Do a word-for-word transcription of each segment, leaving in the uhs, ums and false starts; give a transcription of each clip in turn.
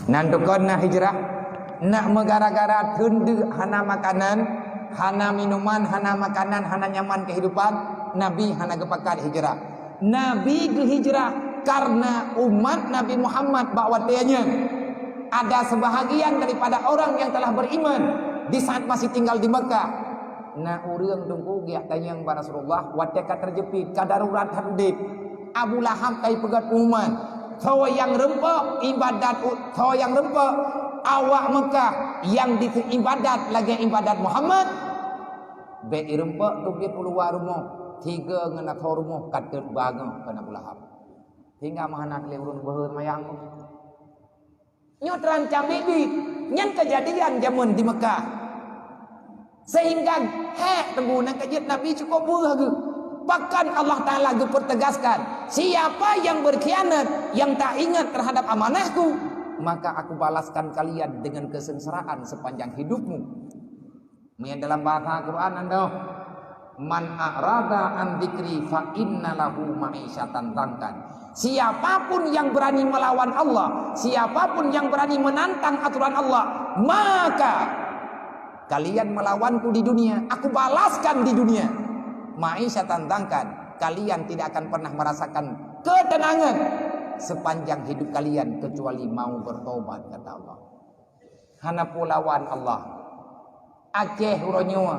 Nan tukon na hijrah, nak meugara-gara teundeuk hana makanan, hana minuman, hana makanan, hana nyaman kehidupan, Nabi hana geupakat hijrah. Nabi geuhijrah karena umat Nabi Muhammad bak watée nyan. Ada sebahagian daripada orang yang telah beriman di saat masih tinggal di Mekah. Na ureuëng teungku geujak tanyong bak Rasulullah watée ka teujeupit, ka darurat that udeb. Abu Lahab ka jipeugét pengumuman, "Soe nyang rumpok ibadat u-, soe nyang rumpok awak Mekah nyang di ibadat lagée ibadat Muhammad, bék irumpok teubiet u luwa rumoh, tiga ngon asoe rumoh ka teuet bangoh," kheun Abu Lahab. Sehingga meuhana lé ureuëng beuhe seumayang. Nyoe terancam biet-biet. Nyan keujadian jameun di Mekah. Sehingga hék teungku, nyang ka jeuet Nabi cukup beuh geuh. Bahkan Allah Taala geupeurtegaskan, "Siapa yang berkhianat, yang tak ingat terhadap amanahku, maka aku balaskan kalian dengan kesengsaraan sepanjang hidupmu." Meunyo dalam bahasa Quran nyan, "Man a'rada an dzikri fa inna lahu ma'isyatan dhankan." Siapapun yang berani melawan Allah, siapapun yang berani menantang aturan Allah, maka kalian melawanku di dunia, aku balaskan di dunia. Ma'isyatan dhankan, kalian tidak akan pernah merasakan ketenangan sepanjang hidup kalian kecuali mau bertobat, kata Allah. Hana peue lawan Allah. Aceh uroe nyoe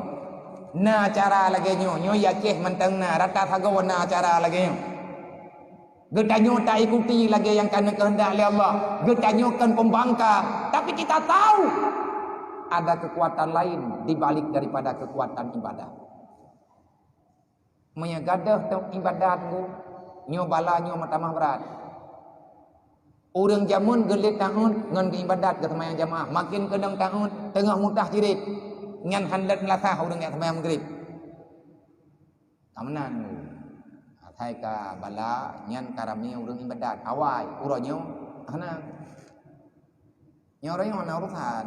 na cara lagée nyoe, nyoe i Aceh mantong na, rata sagoe na cara lagée nyoe. Geutanyoe taikuti lagée nyang ka neukeuheundak lé Allah. Geutanyoe kon pembangkang, tapi kita tahu ada kekuatan lain di balik daripada kekuatan ibadah. Meunyoe gadôh teu-, ibadat, nyoe bala nyoe meutamah brat. Ureuëng jameun geulet taun ngon geuibadat, geuseumayang jamaah, maken keunong taun teungoh mutah cirét, nyan hán lheueh meulasah ureuëng nyang seumayang Maghrib. Ka meunan, asai ka bala nyan ka ramé ureuëng ibadat. Awai, uroe nyoe hana. Nyoe ureuëng nyoe na urusan.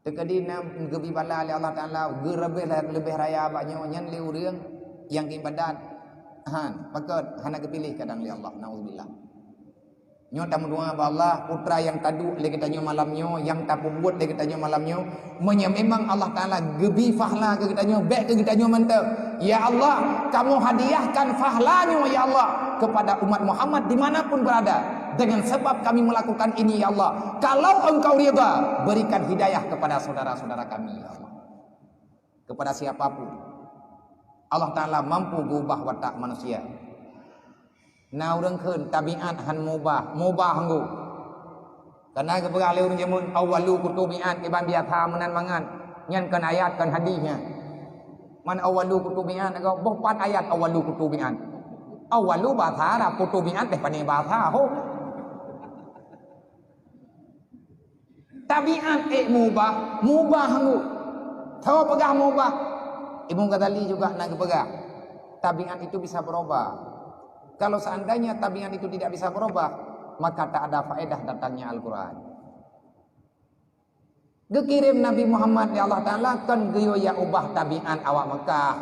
Teukeudi na geubi bala lé Allah Taala, geuleubeh, leubeh raya bak nyoe, nyan lé ureuëng nyang geuibadat. Han, pakon hana geupiléh kadang lé Allah, naudzubillah. Nyoe tameudoa bak Allah, putra nyang taduek lé geutanyoe malam nyoe, nyang tapeubuet lé geutanyoe malam nyoe, meunyoe memang Allah Taala geubi fahla keu geutanyoe, bék keu geutanyoe mantong. Ya Allah, kamoe hadiahkan fahla nyoe, ya Allah, kepada umat Muhammad di mana pun berada. Dengan sebab kami melakukan ini, ya Allah, kalau Engkau ridha, berikan hidayah kepada saudara-saudara kami, ya Allah. Kepada siapapun, Allah Taala mampu geuubah watak manusia. Na ureuëng kheun tabiat hán meubah, meubah nggu. Kana geupeugah lé ureuëng jameun, "Awwalu kutubiat," iban biasa meunan mangat. Nyan kon ayat, kon hadis nyan. Man awwalu kutubiat, boh pat ayat awwalu kutubiat. Awwalu bahasa Arab, kutubiat deh pane bahasa, ho. Tabiat ék meubah, meubah nggu. Soe peugah meubah? Imam Ghazali juga na geupeugah, tabiat itu bisa berubah. Kalau seandainya tabiat itu tidak bisa berubah, maka tak ada faedah datangnya Al-Quran. Geukirém Nabi Muhammad lé Allah Taala kon geuyue ubah tabiat awak Mekah.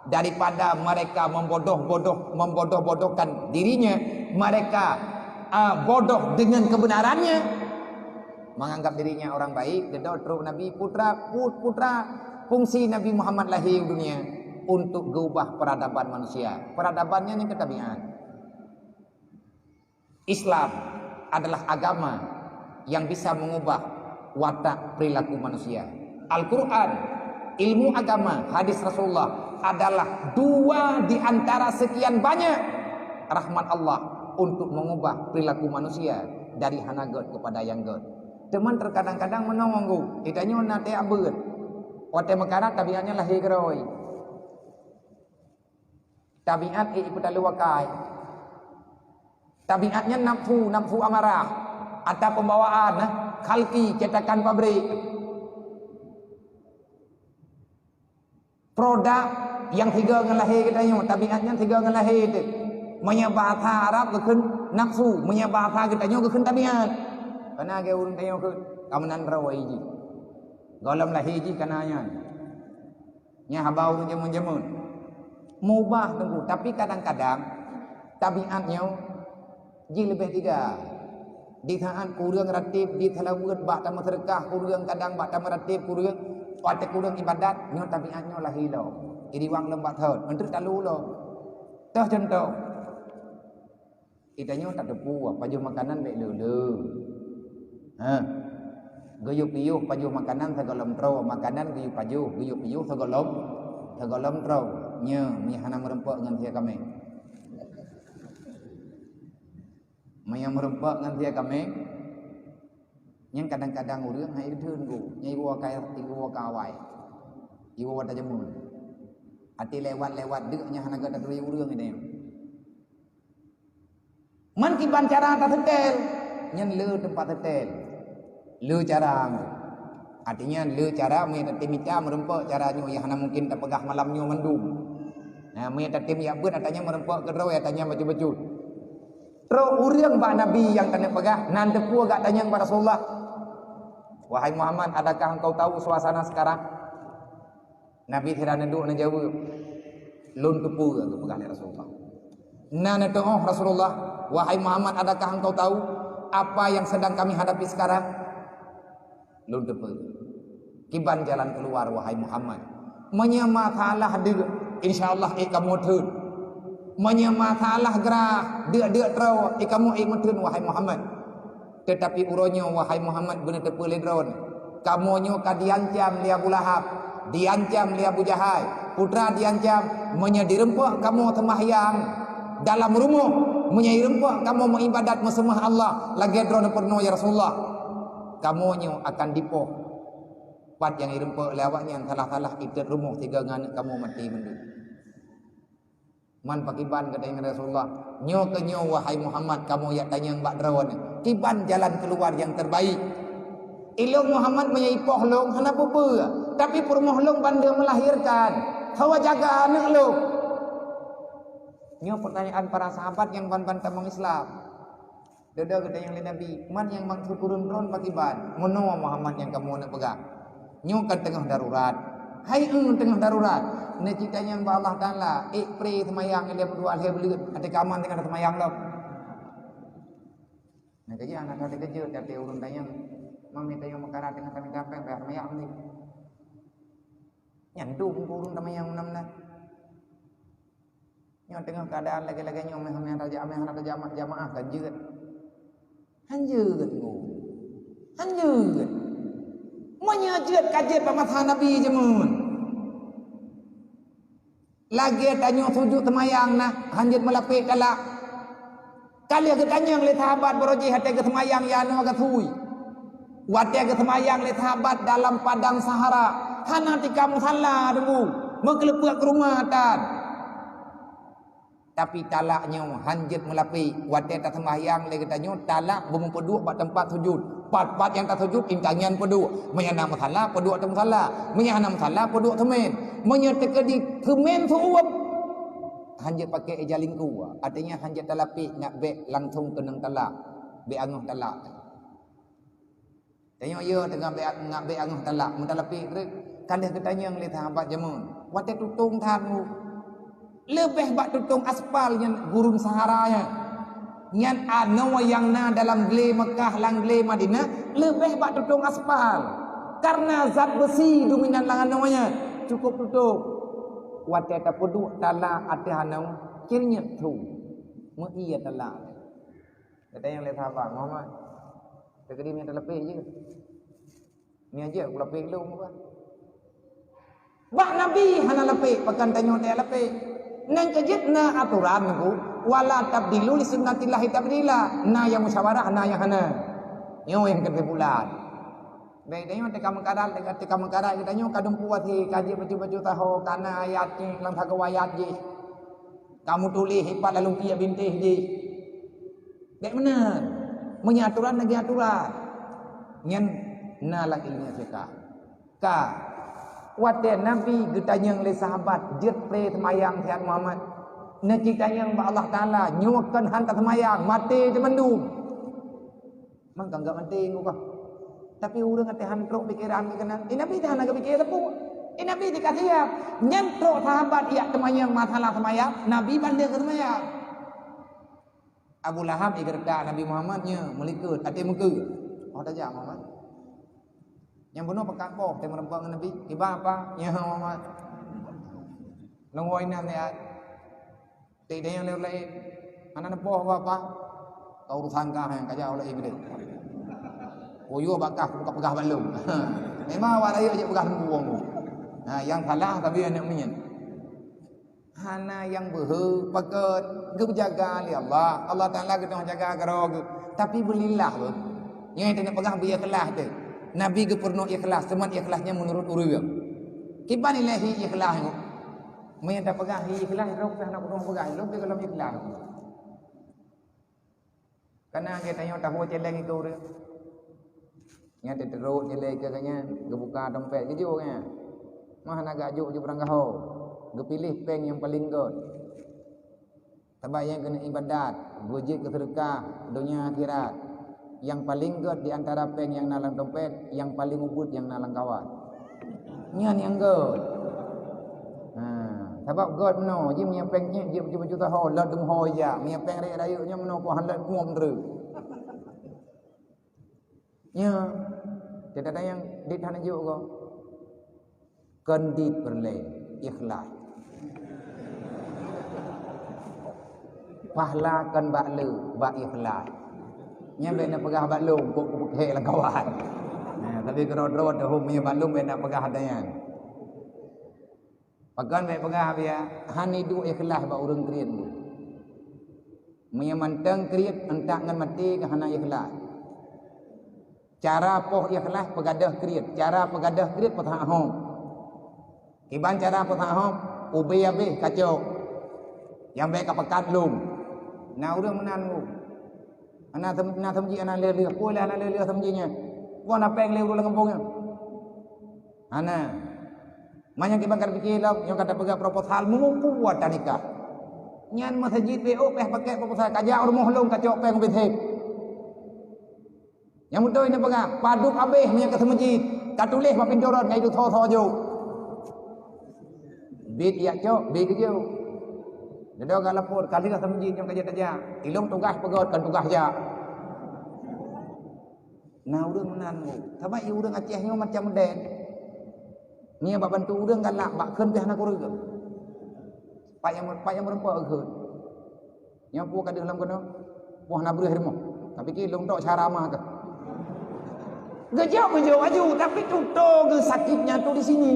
Daripada mereka membodoh-bodoh, membodoh-bodohkan dirinya, mereka, ah, bodoh dengan kebenarannya, menganggap dirinya orang baik, geudong trok Nabi putra, pu-, putra, fungsi Nabi Muhammad lahé u dunia untuk geubah peradaban manusia. Peradaban nyan nyang keu tabiat. Islam adalah agama yang bisa mengubah watak perilaku manusia. Al-Quran, ilmu agama, hadis Rasulullah adalah dua di antara sekian banyak rahmat Allah untuk mengubah perilaku manusia dari hana gét kepada nyang gét. Teuma terkadang-kadang meunoe nggu, geutanyoe na teuabeuet. Watée meukarat tabiatnya lahé keurôi. Tabiat ék ipeutaloe akai. Tabiat nyan nafsu, nafsu amarah, ata pembawaan, eh, khalqi, cetakan pabrik. Produk nyang sigoe ngon lahé geutanyoe, tabiat nyan sigoe ngon lahé teuh. Meunyoe bahasa Arab geukheun nafsu, meunyoe bahasa geutanyoe geukheun tabiat. Kana lagée ureuëng tanyoe kheun, ka meunan droe jih. Gohlom lahé jih kana nyan. Nyan haba ureuëng jameun-jameun. Meubah teungku, tapi kadang-kadang tabiat nyoe jih leubeh tiga. Di saat kureueng ratib, di seulaweuet bak tameuseudeukah kureueng, kadang bak tameuratéb kureueng, watée kureueng ibadat, nyoe tabiat nyoe lahé lom. Iriwang lom bak thon, eunteuk talu lom. Toh contoh. Geutanyoe tateupeue, pajoh makanan bék le-le. Ha. Geuyue piôh pajoh makanan sigohlom troe, makanan geuyue pajoh, geuyue piôh sigohlom, sigohlom troe. Nyoe, meuhana meurumpok ngon sie kaméng. Meunyoe meurumpok ngon sie kaméng, nyan kadang-kadang ureuëng hai geutheun gu, nyan iwoe ka, iwoe ka awai. Iwoe tajameun. Até lewat-lewat deuk nyan hana gata turi ureuëng nyan. Man kiban cara taseutée, nyan le teumpat seutée. Le cara. Artinya le cara meunyoe tatem mita meurumpok cara nyoe nyang hana mungkin tapeugah malam nyoe mandum. Nah, meunyoe tatem jak beuet, artinya meurumpok keudroe, artinya bacut-bacut. Trok ureuëng bak Nabi nyang keuneuk peugah, nan teupeue gata nyang bak Rasulullah. "Wahai Muhammad, adakah engkau tahu suasana sekarang?" Nabi sira neuduek neujaweueb, "Lôn teupeue," geupeugah lé Rasulullah. Na neuteuoh Rasulullah, "Wahai Muhammad, adakah engkau tahu apa yang sedang kami hadapi sekarang?" "Lôn teupeue." "Kiban jalan keluar, wahai Muhammad?" "Meunyoe masalah deuk, insya Allah ék kamoe theun. Meunyoe masalah grah, deuk-deuk troe, ék kamoe ék meutheun, wahai Muhammad. Teutapi uroe nyoe, wahai Muhammad, beuneuteupeu lé droe, kamoe nyoe ka diancam lé Abu Lahab, diancam lé Abu Jahal, putra diancam. Meunyoe dirumpok kamoe seumahyang dalam rumoh, meunyoe dirumpok kamoe meuibadat meuseumah Allah lagée droe peurunoe, ya Rasulullah, kamoe nyoe akan dipoh. Pat nyang dirumpok lé awaknyan, salah-salah itot rumoh sigoe ngon aneuk kamoe maté mandum." Man pakriban gata ngon Rasulullah, "Nyoe keuh nyoe, wahai Muhammad, kamoe jak tanyong bak droe nyoe, kiban jalan keuluwa nyang teubaik. Ilôn Muhammad meunyoe ipoh lôn hana peue-peue, tapi peurumoh lôn bandum meulahirkan, hawa jaga aneuk lôn." Nyoe peutanyaan para sahabat nyang ban-ban tamong Islam. Dudoe geutanyong lé Nabi, "Man nyang maksud ureuëng droen pakriban? Meunoe Muhammad nyang kamoe neuk peugah. Nyoe kan teungoh darurat." "Hai, eu, teungoh darurat." "Neucit tanyong bak Allah Taala, ék pré seumayang ilée meudua lhée buleuen, até kamoe teungoh seumayang lom." Nah, keujeuet, hana ka teukeujot, tapi ureuëng tanyong, "Man mita tanyong meukara teungoh tamita péng, bah seumayang lé." Nyan dum ureuëng seumayang meunan-meunan. Nyoe teungoh keuadaan lagée-lagée nyoe, meuh-, meuh hana tajak, meuh hana tajak jama-, jamaah kan jeuet. Han jeuet, oh. Han jeuet. Meunyoe jeuet ka jeuet bak masa Nabi jameun. Lagée tanyoe sujut seumayang na, han jeuet meulapék talak. Ka lheueh geutanyong lé sahabat baroe jih watée geuseumayang ya nyoe gasui. Watée geuseumayang lé sahabat dalam padang sahara, hana tika musala deungon, meukeuleupeuk keu rumoh tan. Tapi talak nyoe han jeuet meulapék. Watée taseumayang lé geutanyoe, talak beumeupeuduk bak teumpat sujut. Pat-pat nyang tasujut, intan nyan peuduek. Meunyoe na musala, peuduek ateueh musala. Meunyoe hana musala, peuduek seumén. Meunyoe teukeudi seumén seuueb, han jeuet paké ija lingkue, artinya han jeuet talapék, nak bék langsong keunong talak, bék angoh talak. Tanyoe yo teungoh bék, nak bék angoh talak, meutalapék treuk, ka lheueh geutanyong lé sahabat jameun, watée tutong that mu. Leubeh bak tutong aspal nyan gurun Sahara nyan. Nyan anoe nyang na dalam glé Meukah, lam glé Madinah, leubeh bak tutong aspal. Karena zat beusi dominan lam anoe nyan, cukup tutong. Watée tapeuduek talak ateueh anoe, cirinyet su. Meuié talak. Geutanyong lé sahabat, "Muhammad, teukeudi meunyoe talapék jih?" "Nyan jeuet kulapék lôn, bah." Bak Nabi hana lapék, pakon tanyoe tajak lapék. Nyan keuh jeuet na atoran nyoe, "Wala tabdilu li sunnatillahi tabdila." Na nyang musyawarah, na nyang hana. Nyoe nyang keusimpulan. Bék tanyoe teuka meukarat, teuka meukarat geutanyoe ka dumpeue até ka jeuet bacut-bacut taho, ka na ayat jih, lam sagoe ayat jih. Ka meutuléh ipat lam lungkiek bintéh jih. Bék meunan. Meunyoe atoran lagée atoran, nyan na lam ileumèe fiqah. Ka. Watée Nabi geutanyong lé sahabat, "Jeuet pré seumayang siat Muhammad?" Neucit tanyong bak Allah Taala, "Nyoe kon han taseumayang, maté teumandum." Mangka gak maté ngon kah. Tapi ureuëng até han trok pikiran keunan. Eh, Nabi dah hana geupiké sapeue. Eh, Nabi dikasih ya. Nyan trok sahabat yak teumanyong masalah seumayang, Nabi banding keu seumayang. Abu Lahab igeureuka Nabi Muhammad nyoe meulikot, até meukeue. Oh, tajak Muhammad. Nyang bunoe peugah boh, teumeureumpok ngon Nabi. Kiban apa? Nyoe Muhammad. Nunggu inan lihat. Tik dayang lé laén. Hana neupoh apa-apa. Kau urusan kah nyang kajak oleh Iblis. Kuyue bak kah, buka peugah balum. Memang awak rayeuk je peugah lembu wong. Nah, yang salah tapi aneuk miet. Hana nyang beuhe, pakon geujaga lé Allah. Allah Taala geudong jaga keudroe geuh. Tapi beulillah beuh. Nyang teuneuk peugah beu ikhlas teuh. Nabi geupeurunoe ikhlas, teuma ikhlas nyan meunurot ureuëng. Kiban ilée hi ikhlas nyoe. Meunyoe tapeugah hi ikhlas, droe pih hana keudong peugah, lom di dalam ikhlas. Kana geutanyoe tahu celeng ikeue ureuëng. Nyan teuteurok celeng ikeue nyan, geubuka dompet geujok nyan. Mah hana geuajok ju beurangkaho. Geupiléh péng nyang paleng gét. Sabab nyang keuneuk ibadat, beujeuet keu seudeukah, donya akhirat. Nyang paleng gét di antara péng nyang na lam dompet, nyang paleng ubit nyang na lam kawat. Nyan nyang gét. Ha, sabab gét meunoe, jih meunyoe péng nyan jeuet beujuta-juta ho, lheueh deungon ho ija. Meunyoe péng rayeuk-rayeuk nyan meunoe, kok han lheueh mueng treuk. Nyoe, teuntang nyang dit hana jok ko. Kon dit peureulée, ikhlas. Pahala kon bak le, bak ikhlas. Nyan bék na peugah bak lôn, kok kupeugah lam kawan. Nah, tapi keudroe-droe teuh meunyoe bak lôn bék na peugah ada nyan. Pakon bék peugah biya, hana duek ikhlas bak ureuëng kriet. Meunyoe mantong kriet, entak ngon maté ka hana ikhlas. Cara poh ikhlas peugadôh kriet, cara peugadôh kriet peuthah hom. Kiban cara peuthah hom, ubé abéh kacok. Nyang bék ka peugah lom. Na ureuëng meunan. Hana tem-, na teumeuji hana lé-lé. Peue lé hana lé-lé teumeuji nyan? Peue na péng lé ureuëng lam gampông nyan? Hana. Manyang kiban ka pike lom, nyoe ka tapeugah proposal meumupue buat tanikah. Nyan meuseujid B O pih pakai proposal, kajak rumoh lom kacok péng ubé sép. Nyang beutôi na peugah, padub abéh meunyoe ka seumeujid, ka tuléh bak pintoe rot ngai dusoe-soe jok. Bit yak cok, bit geujok. Dedo ka lapor, ka lheueh seumeujid nyang ka jeuet tajak. Ilong tugaih peugöt kon tugaih jak. Na ureuëng meunan, sabab ureuëng Aceh nyoe macam den. Meunyoe bak bantu ureuëng galak, bak kheun pih hana kureueng. Pat nyang, pat nyang meureumpok kheun. Nyoe peue ka deuh lam keunoe? Peue hana breueh rumoh. Tapi ki lôn tok cara mah keuh. Geujok, geujok aju, tapi tutoe geuh sakitnya tu di sini.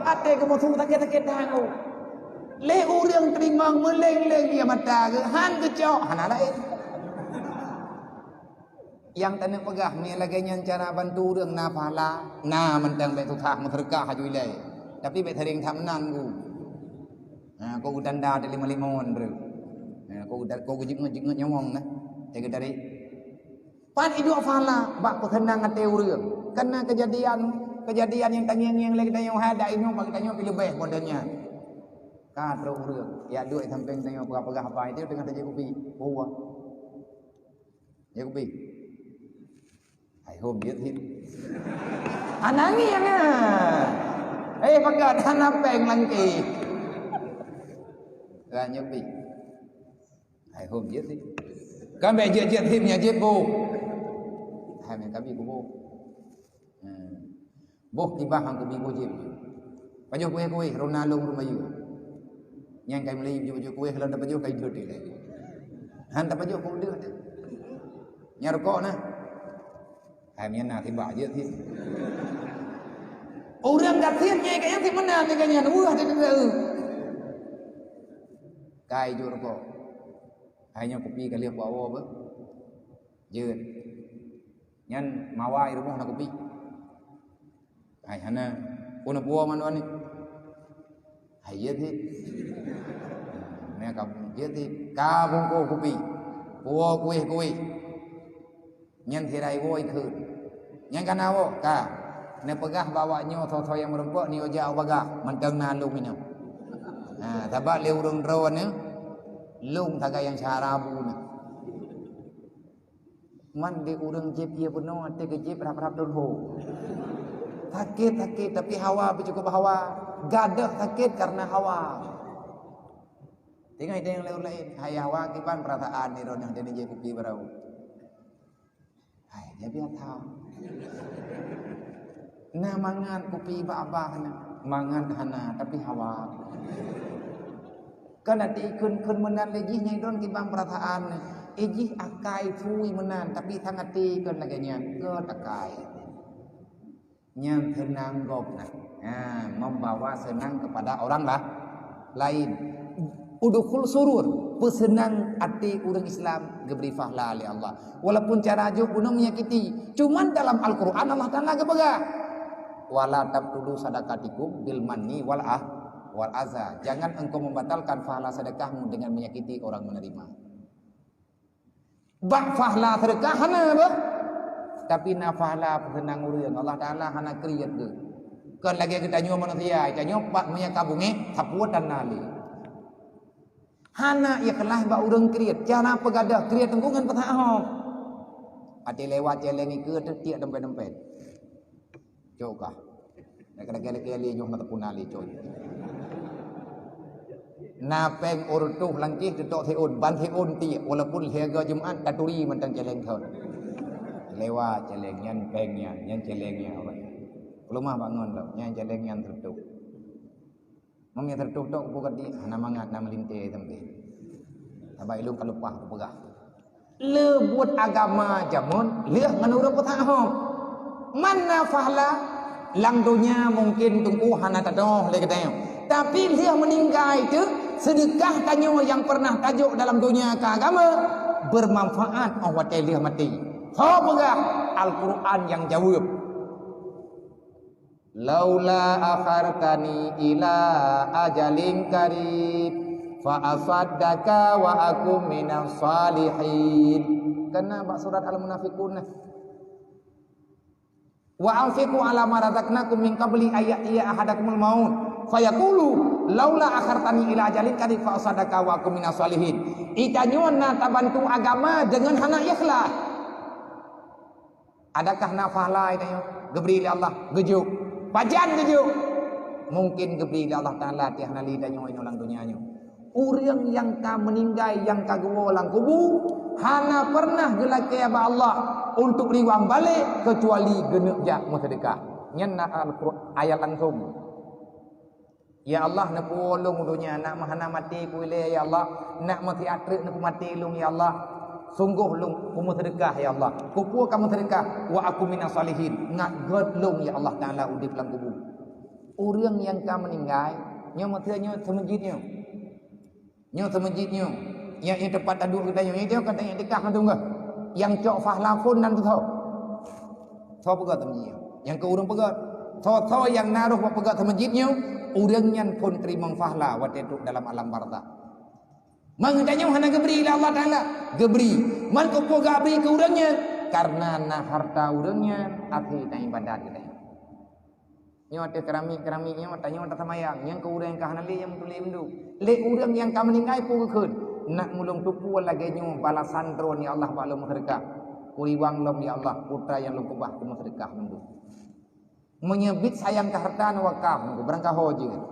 Até geuh musuh sakét-sakét tangoe. Lé ureuëng teurimong meuleng-leng ie mata geuh, han geucok, hana laén. Nyang taneuk peugah, meunyoe lagée nyan cara bantu ureuëng na pahala, na mantong bék susah meuseudeukah aju ilée. Tapi bék sering that meunan gu. Ha, kok geutanda di lima-lima wan breuh. Ha, kok geuda-, kok geujingeut-jingeut nyawöng nah. Teuga dari. Pat iduek pahala bak peuseunang até ureuëng. Kana keujadian, keujadian nyang tangieng-ngieng lé geutanyoe hai dak inong bak geutanyoe pih leubeh model nyan. Ka trok ureuëng, ya duek sampéng tanyoe peugah-peugah apa itu teungoh tajak kupi. Peue? Jak kupi. Hai hom jeuet hit. Anangi angan. Eh, pakat hana péng langkeh. Lah nyepi. Hai hom jeuet hit. Kan bék jeuet-jeuet hit nya jeuet boh. Hai meng kami kuboh. Hmm. Boh tibah hang kubi boh jeuet. Pajoh kueh-kueh rona lông rumayu. Nyang kai meuli pajoh kueh lom tapajoh kai jeuet lé. Han tapajoh keu udeuh teuh. Nyang rukok nah. Hai mien na tibak jeuet hit. Ureuëng gasien nyang kayang si meunan nyang nyan weueh teuh. Kai jeuet rukok. Hai nyoe kupi ka lheueh kuwoe beuh. Jeuet. Nyan mawa i rumoh na kupi. Hai hana. Peue na puwoe manoe ni? Hai jeuet hit. Meuka jeuet hit. Ka bungkôh kupi. Puwoe kueh-kueh. Nyan sira iwoe ikheun. Nyan ka na woe, ka. Neupeugah bak awak nyoe soe-soe nyang meurumpok ni ojak u bagah, mantong na lông inong. Ha, sabab lé ureuëng droeneuh, lông sagai nyang syara bu na. Man di ureuëng jieb ie bunoe, até geujieb rab-rab dum ho. Sakét-sakét, tapi hawa beucukôp hawa. Gadôh sakét kareuna hawa. Teungoh idéh nyang laén, hai hawa kiban peurasaan ni droeneuh dan jép kupi barô. Hai, jadi apa? Nah, mangat kupi bak abah na. Mangat hana, tapi hawa. Kan ati ikun-ikun meunan lé jih nyang idon kiban peurasaan na. Ijih akai phui meunan, tapi sang ati kon lagée nyan, gét akai. Nyan seunang gobnyan. Ha, membawa seunang kepada orang lah, lain. Udkhul surur, peuseunang até ureuëng Islam geubri fahla lé Allah. Walaupun cara jok bunoe menyakiti, cuman dalam Al-Quran Allah Taala geupeugah, "Wala tabtulu sadaqatikum bil manni wal ah wal aza." Jangan engkau membatalkan fahla sedekahmu dengan menyakiti orang menerima. Bak fahla seudeukah hana beuh, tapi na fahla peuseunang ureuëng, Allah Taala hana kriet geuh. Kon lagée geutanyoe manusia, tanyoe pat meunyo ka beungéh, sapeue tan na lé. Hana ikhlas bak ureuëng kriet, cara peugadôh kriet teungku ngon peusahoe. Até lewat céléng ikeue teutiek dompet-dompet. Cok kah. Dak kena kali-kali nyoh mata puna licon. Na péng ureuëng tuh langkih teutok siun, ban siun tiek, walaupun siaga Jumat taturi mantong céléng thon. Lewat céléng nyan, péng nyan, nyan céléng nyan. Keulumah bangon lom, nyan céléng nyan teutok. Meunyo teutok-tok bukon di hana mangat na meulintée teumpe. Sabab ilong ka leupah kupeugah. Le buet agama jameun lheueh ngon ureuëng peusahoe. Mana fahla lam donya mungkin teungku hana tatoh lé geutanyoe. Tapi lheueh meuninggai teuh, seudeukah tanyoe nyang pernah tajok dalam donya keu agama bermanfaat óh watée lheueh maté. Ho peugah Al-Quran nyang jaweueb. "Laula akhartani ila ajalin qarib fa asaddaqa wa akum minas salihin." Kana bak surat Al-Munafiqun nah. "Wa anfiqu ala ma razaqnakum min qabli ay ya'tiya ahadakumul maut fayaqulu laula akhartani ila ajalin qarib fa asaddaqa wa akum minas salihin." Itanyoe na tabantu agama deungon hana ikhlas. Adakah na fahla tanyoe geubri lé Allah? Geujok. Pajan geujok? Mungkin geubri lé Allah Taala tiah nali tanyoe inoe lam donya nyoe. Ureuëng nyang ka meuninggai, nyang ka geuwoe lam kubu, hana pernah geulakée bak Allah untuk riwang balek keucuali geuneuk jak meuseudeukah. Nyan na Al-Qur-, ayat langsung. Ya Allah, neupeuwoe lôn u donya, nak meuhana maté kuilée, ya Allah, nak meusiat treuk neupeumaté lôn, ya Allah. Sunggoh lôn kumeuseudeukah, ya Allah. Kupeue ka meuseudeukah, wa akum minas salihin. Ngat gét lôn, ya Allah Taala, udeb lam kubu. Ureuëng nyang ka meuninggai, nyoe meuteue nyoe seumeujid nyoe. Nyoe seumeujid nyoe, nyang, nyang teumpat taduek geutanyoe, nyang jauh ka tanyoe deukah mantong geuh. Nyang cok fahla phon nan teuthô. Tho peugah teumpat nyoe. Nyang keu ureuëng peugah. Tho-tho nyang na roh bak peugah seumeujid nyoe, ureuëng nyan phon teurimong fahla watée trok dalam alam barzakh. Man geutanyoe hana geubri lé Allah Taala, geubri. Man keupeue geubri keu ureuëng nyan? Kareuna na harta ureuëng nyan, akhé na ibadat geutanyoe. Nyoe ateueh keramik-keramik nyoe, tanyoe tasamayang, nyang keu ureuëng nyang ka hana lé nyang meutuléh meuduek. Lé ureuëng nyang ka meuninggai peue geukheun, nak meulôn tupeue lagée nyoe balasan droe, ya Allah, bak lôn meuseudeukah. Kuriwang lom, ya Allah, putra nyang lôn keubah keu meuseudeukah meuduek. Meunyoe bit sayang keu harta neuwakaf, meubarangkaho jeuet.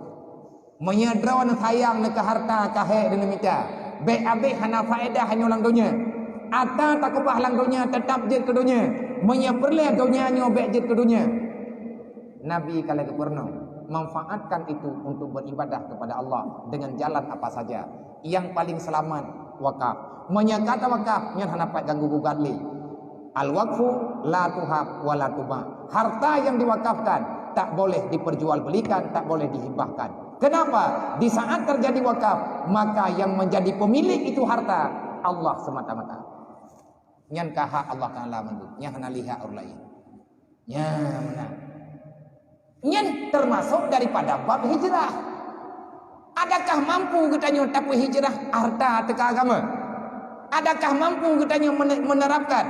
Meunyoe droeneuh sayang neukeu harta, ka hék deuneuh mita, bék abéh hana faedah nyoe lam donya. Ata takeubah lam donya teutap jeuet keu donya. Meunyoe peureulée donya nyoe bék jeuet keu donya. Nabi ka lagée peurunoe, manfaatkan itu untuk beribadah kepada Allah dengan jalan apa saja yang paling selamat, wakaf. Meunyoe ka tawakaf, nyan hana pat ganggu gugat lé. Al-waqfu la tuhab wa la tuba. Harta yang diwakafkan tak boleh diperjualbelikan, tak boleh dihibahkan. Kenapa? Di saat terjadi wakaf, maka yang menjadi pemilik itu harta Allah semata-mata. Nyan ka hak Allah Taala mandum. Nyan hana lé hak ureuëng laén. Nyan meunan. Nyan termasuk daripada bab hijrah. Adakah mampu geutanyoe tapeuhijrah harta teuka agama? Adakah mampu geutanyoe mene-, menerapkan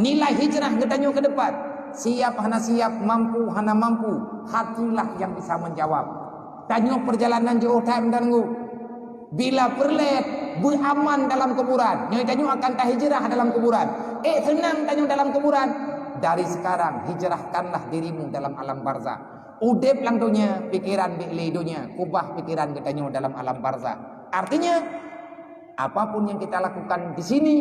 nilai hijrah geutanyoe ke depan? Siap hana siap, mampu hana mampu, hatilah yang bisa menjawab. Tanyoe perjalanan jauh that meunan teungku. Bila peureulée beuaman dalam kuburan, nyoe tanyoe akan tahijrah dalam kuburan. Ék seunang tanyoe dalam kuburan? Dari sekarang hijrahkanlah dirimu dalam alam barzakh. Udeb lam donya, pikiran bék lé donya, kubah pikiran geutanyoe dalam alam barzakh. Artinya, Apapun yang kita lakukan di sini,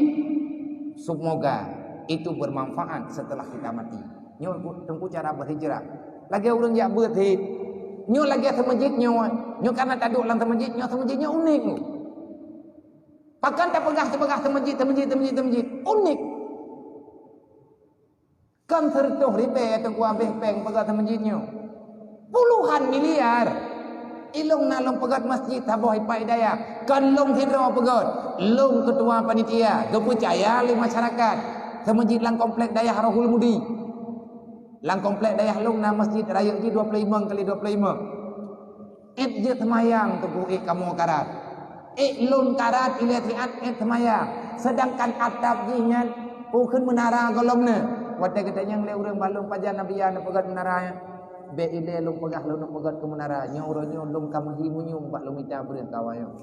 semoga itu bermanfaat setelah kita mati. Nyoe teungku cara berhijrah. Lagèe ureueng jak beuet hit. Nyoe lagèe seumeujid nyoe. Nyoe karena taduek lam seumeujid, nyoe seumeujid nyoe unik. Pakon tapeugah, tapeugah seumeujid, seumeujid, seumeujid, seumeujid. Unik. Kon sireutoh ribèe teungku abéh pèng peugöt masjid nyoe. Puluhan miliar. Ilong na lôn peugöt masjid saboh ipak dayah. Kon lôn sidroe peugöt. Lôn keutua panitia, geupeucaya lé masyarakat. Seumeujid lam komplek dayah Rohul Mudi. Lam komplek dayah lôn na masjid rayeuk jih dua puluh lima kali dua puluh lima. Ék jeuet seumayang teungku, ék kamoe karat. Ék lôn karat ilèe siat ék seumayang. Sedangkan atap jih nyan, oh, kheun meunara gohlom nyoe. Watèe geutanyong lé ureueng bak lôn pajan Nabi ya neupeugöt meunara nyan. Bèk ilèe lôn peugah lôn neupeugöt keu meunara. Nyoe uroe nyoe lôn ka meuhi munyueng bak lôn mita breueh kawa nyoe.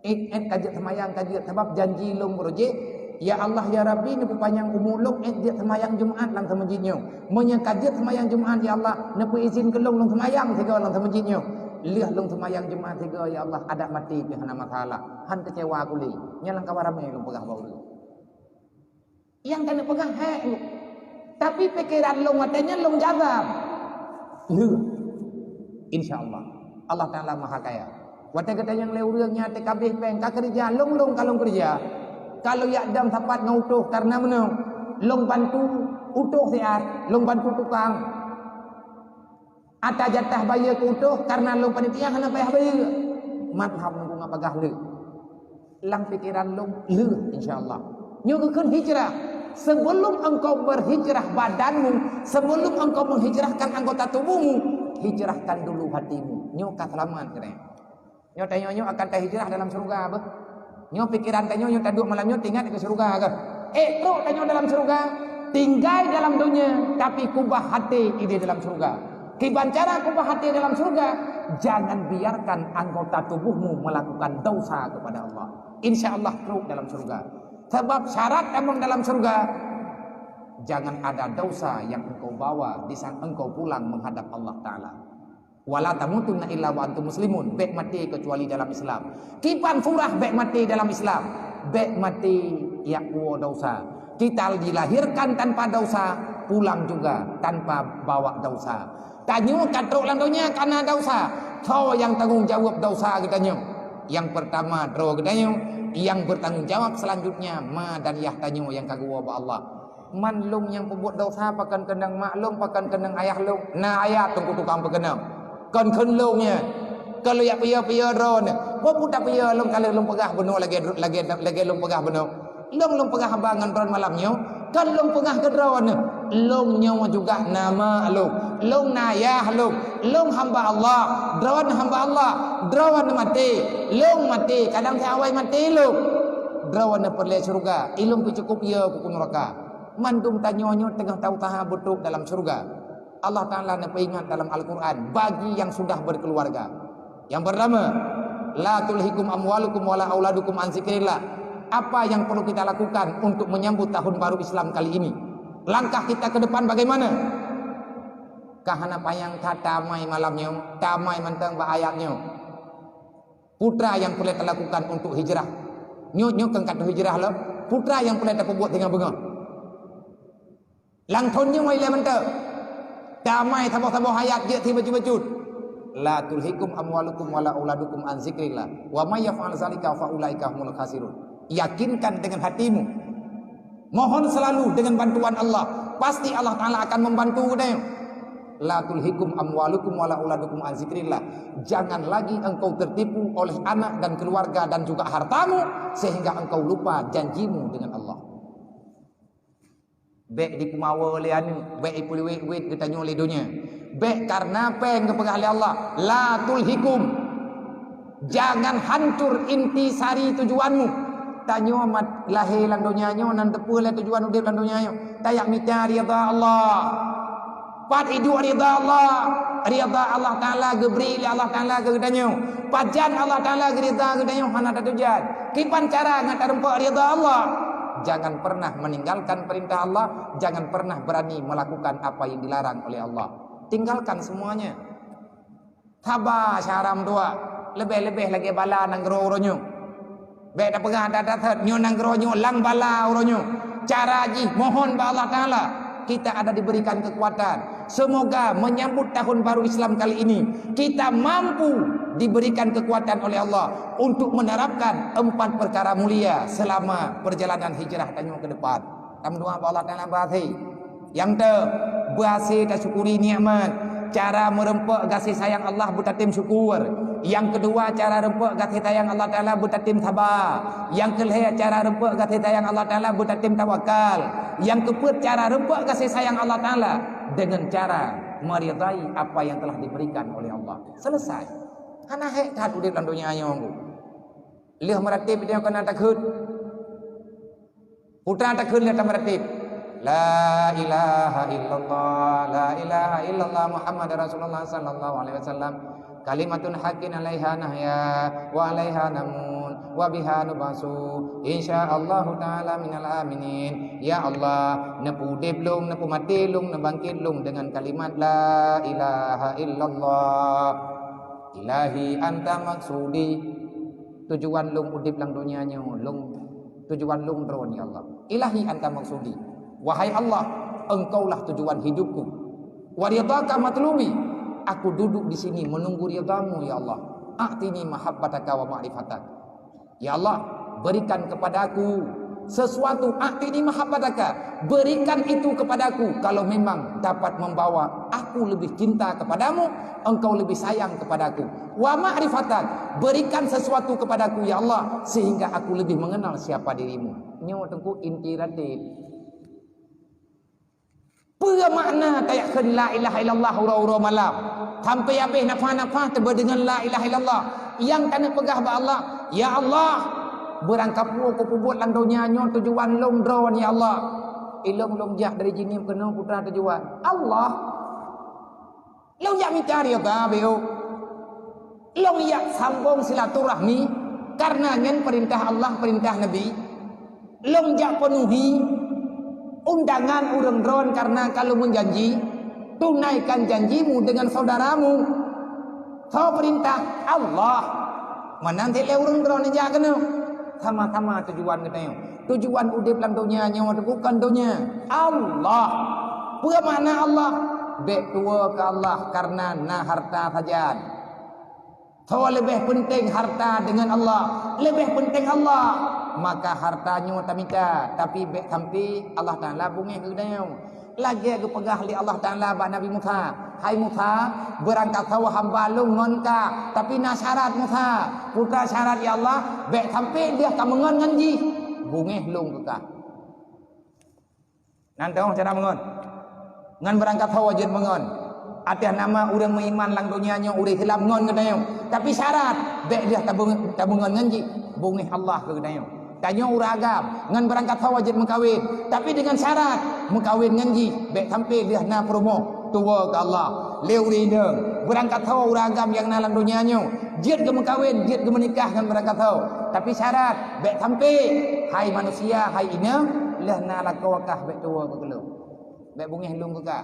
Ék, ék ka jeuet seumayang, ka jeuet, sabab janji lôn beurujek, "Ya Allah, ya Rabbi, neupeupanyang umu lôn, ék jeuet seumayang Jumat lam seumeujid nyoe. Meunyoe ka jeuet seumayang Jumat, ya Allah, neupeuizin keu lôn, lôn seumayang sigoe lam seumeujid nyoe. Lheueh lôn seumayang Jumat sigoe, ya Allah, adak maté pih hana masalah." Han keucewa ku lé. Nyan lam kawan ramè lôn peugah bak ureueng. Nyang ka neupeugah hèk lôn. Tapi pikeran lôn watèe nyan lôn jazam. Lheueh. Insya Allah. Allah Taala Maha Kaya. Watèe geutanyong lé ureueng nyang até kabéh pèng ka keureuja, lôn, lôn ka lôn keureuja. Ka lôn jak dong sapat ngon utôh kareuna meunoe. Lôn bantu utôh siat, lôn bantu tukang. Ata jatah bayeue keu utôh kareuna lôn panitia hana payah bayeue. Madhab nunggu ngon bagah lé. Lam pikeran lôn lheueh, insya Allah. Nyoe geukheun hijrah. Sebelum engkau berhijrah badanmu, sebelum engkau menghijrahkan anggota tubuhmu, hijrahkan dulu hatimu. Nyoe ka seulamat keunoe. Nyoe tanyoe nyoe akan tahijrah dalam syurga beuh. Nyoe pikeran tanyoe nyoe taduek malam nyoe teuingat keu syurga keuh. Ék trok tanyoe dalam syurga, tinggai dalam donya, tapi kubah até idéh dalam syurga. Kiban cara kubah até dalam syurga, jangan biarkan anggota tubuhmu melakukan dosa kepada Allah. Insya Allah trok dalam syurga. Sebab syarat tamong dalam syurga, jangan ada dosa yang engkau bawa di saat engkau pulang menghadap Allah Taala. "Wala tamutunna illa wa antum muslimun," bèk maté keucuali dalam Islam. Kiban furah bèk maté dalam Islam, bèk maté jak woe dosa. Kita dilahirkan tanpa dosa, pulang juga tanpa bawa dosa. Tanyoe ka trok lam donya ka na dosa. Soe nyang tanggong jaweueb dosa geutanyoe? Nyang peurtama droe geutanyoe, nyang beurtanggong jawab seulanjutnya ma dan yah tanyoe nyang ka geuwoe bak Allah. Man lôn nyang peubuet dosa, pakon keunong mak lôn, pakon keunong ayah lôn. Na ayat teungku tukang peukeunong. Kon kheun lôn nyan. Kon lôn jak piôh-piôh droeneuh. Peue tapeupiôh lôn ka lheueh lôn peugah bunoe lagèe, lagèe, lagèe lôn peugah bunoe. Lôn, lôn peugah haba ngon droeneuh malam nyoe. Kon lôn peugah keu droeneuh. Lôn nyoe juga na mak lôn. Lôn na ayah lôn. Lôn hamba Allah. Droeneuh hamba Allah. Droeneuh maté. Lôn maté. Kadang si awai maté lôn. Droeneuh peureulèe syeuruga. Ilôn peucukôp ie keu nuraka. Mandum tanyoe nyoe teungoh ta-usaha beutrok dalam syeuruga. Allah Taala neupeuingat dalam Al-Quran bagi yang sudah berkeluarga. Yang pertama, "La tulhikum amwalukum wala auladukum an zikrillah." Apa yang perlu kita lakukan untuk menyambut tahun baru Islam kali ini? Langkah kita ke depan bagaimana? Ka hana panyang that tamai malam nyoe, tamai mantong bak ayat nyoe. Peue nyang peureulèe talakukan untuk hijrah? Nyoe, nyoe kon ka teuhijrah lom. Peue nyang peureulèe tapeubuet singoh beungoh? Lam thôn nyoe ilèe mantong. Tamai saboh-saboh ayat jeuet sibacut-bacut. "La tulhikum amwalukum wala auladukum an zikrillah. Wa may yaf'al zalika fa ulaika humul khasirun." Yakinkan dengan hatimu. Mohon selalu dengan bantuan Allah. Pasti Allah Taala akan membantu geutanyoe. "La tulhikum amwalukum wala auladukum an zikrillah." Jangan lagi engkau tertipu oleh anak dan keluarga dan juga hartamu sehingga engkau lupa janjimu dengan Allah. Bèk dipeumawe lé aneuk, bèk ipeuliwet-wet geutanyoe lé donya. Bèk kareuna pèng geupeugah lé Allah, "La tulhikum." Jangan hancur intisari tujuanmu. Tanyoe mat lahé lam donya nyoe nan teupeue lé tujuan udép lam donya nyoe. Tajak mita ridha Allah. Pat iduek ridha Allah? Ridha Allah Taala geubri lé Allah Taala keu geutanyoe. Pajan Allah Taala geuridha geutanyoe hana tatujan. Kiban cara ngat tarumpok ridha Allah? Jangan pernah meninggalkan perintah Allah, jangan pernah berani melakukan apa yang dilarang oleh Allah. Tinggalkan semuanya. Saba syara meutuah, leubeh-leubeh lagèe bala nanggroe uroe nyoe. Bék tapeugah that-that that, nyoe nanggroe nyoe lam bala uroe nyoe. Cara jih mohon bak Allah Taala, kita ada diberikan kekuatan. Semoga menyambut tahun baru Islam kali ini, kita mampu diberikan kekuatan oleh Allah untuk menerapkan empat perkara mulia selama perjalanan hijrah tanyoe ke depan. Tameudoa bak Allah Taala beuhasé. Nyang teu, beuhasé tasyukuri nikmat. Cara meureumpok gaséh sayang Allah beutatem syukur. Nyang keudua, cara reumpok gaséh sayang Allah Taala beutatem saba. Nyang keulhée, cara reumpok gaséh sayang Allah Taala beutatem tawakal. Nyang keupeuet, cara reumpok gaséh sayang Allah Taala dengan cara meridai apa yang telah diberikan oleh Allah. Selesai. Hana hék that udeb lam donya nyoe. Lheueh meuratéb nyoe keunan takheun. Putra takheun lheueh tameuratéb. La ilaha illallah, la ilaha illallah Muhammad Rasulullah sallallahu alaihi wasallam. Kalimatun haqqin alaiha nahya wa alaiha namut wa biha nubasu. Insya Allahu taala minal aminin. Ya Allah, neupeuudeb lôn, neupeumaté lôn, neubangkét lôn dengan kalimat la ilaha illallah. Ilahi anta maksudi. Tujuan lôn udeb lam donya nyoe, lôn, tujuan lôn droe, ya Allah. Ilahi anta maksudi. Wahai Allah, Engkaulah tujuan hidupku. Wa ridhaka matlubi. Aku duduk di sini menunggu ridhamu, ya Allah. A'tini mahabbataka wa ma'rifatak. Ya Allah, berikan kepadaku sesuatu, a'tini mahabbataka, berikan itu kepadaku kalau memang dapat membawa aku lebih cinta kepadamu, engkau lebih sayang kepadaku. Wa ma'rifatak, berikan sesuatu kepadaku, ya Allah, sehingga aku lebih mengenal siapa dirimu. Nyoe teungku inti ratéb. Peue makna tajak kheun la ilaha illallah uroe-uroe malam? Sampai habéh nafah-nafah teubeudeungon la ilaha illallah. Nyang taneuk peugah bak Allah, "Ya Allah, beurangkapeue kupeubuet lam donya nyoe tujuan lôn droe, ya Allah. Ilôn lôn jak dari jihnyan keunoe putra tujuan. Allah, lôn jak mita ridha beu. Lôn jak sambong silaturahmi, karena nyan peurintah Allah, peurintah Nabi. Lôn jak peunuhi undangan ureuëng droen, karena ka lôn meujanji, tunaikan janjimu dengan saudaramu." Soe peurintah? Allah. Meunan cit lé ureuëng droen jak keunoe. Sama-sama tujuan geutanyoe. Tujuan udeb lam donya nyoe teuh bukon donya. Allah. Peue makna Allah? Bék tuwoe keu Allah karena na harta sajan. Soe leubeh peunteng harta deungon Allah? Leubeh peunteng Allah. Maka harta nyoe tamita, tapi bék sampai Allah Taala beungéh keu geutanyoe. Lagée geupeugah lé Allah Taala bak Nabi Musa, "Hai Musa, beurangkasoe hamba lôn ngon kah, tapi na syarat Musa. Peue syarat, ya Allah? Bék sampai lheueh kameungon ngon jih, beungéh lôn keu kah." Nan teuh cara meungon. Ngon beurangkasoe jeuet meungon. Ateueh nama ureuëng meuiman lam donya nyoe, ureuëng Islam ngon geutanyoe. Tapi syarat, bék lheueh tabeung-, tabeungon ngon jih, beungéh Allah keu geutanyoe. Tanyoe ureuëng agam, ngon beurangkasoe jeuet meukawen, tapi dengan syarat, meukawen ngon jih, bék sampai lheueh na peurumoh, tuwoe keu Allah. Lé ureuëng inong, beurangkasoe ureuëng agam nyang na lam donya nyoe, jeuet geumeukawen, jeuet geumeunikah ngon beurangkasoe. Tapi syarat, bék sampai, hai manusia, hai inong, lheueh na lakoe kah bék tuwoe keu lôn. Bék beungéh lôn keu kah.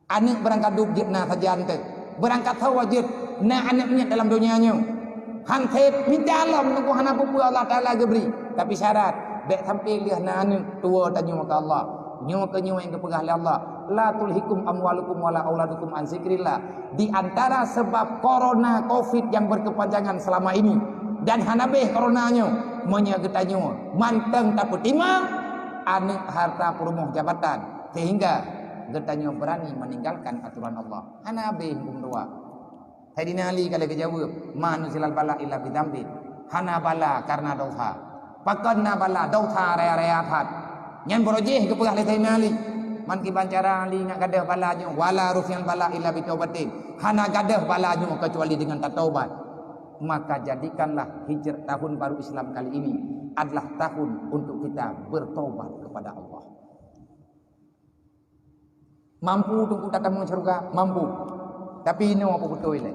Aneuëk beurangkat dub jeuet na sajan teuh. Beurangkasoe jeuet na aneuëk miet dalam donya nyoe. Han sép mita lom teungku hana peue-peue Allah Taala geubri. Tapi syarat, bék sampai lheueh na aneuëk tuwoe tanyoe keu Allah. Nyoe keuh nyoe nyang geupeugah lé Allah, "La tulhikum amwalukum wala auladukum an zikrillah." Di antara sebab corona covid yang berkepanjangan selama ini dan hana béh corona nyoe, meunyoe geutanyoe mantong tapeutimang aneuëk, harta, peurumoh, jabatan, sehingga geutanyoe beurani meninggalkan aturan Allah. Hana habéh huköm dua. Saidina Ali ka lheueh geujaweueb, "Ma nuzilal bala illa bidzambin." Hana bala karena dosa. Pakon na bala? Dosa raya-raya that. Nyan baroe jih geupeugah lé Saidina Ali. Man kiban cara Ali nyak gadôh bala nyoe, "Wala rufi'al bala illa bitaubatin." Hana gadôh bala nyoe kecuali dengan tataubat. Maka jadikanlah hijrah tahun baru Islam kali ini adalah tahun untuk kita bertaubat kepada Allah. Mampu teungku tatamong syeuruga? Mampu. Tapi inoe peue beutôi lé?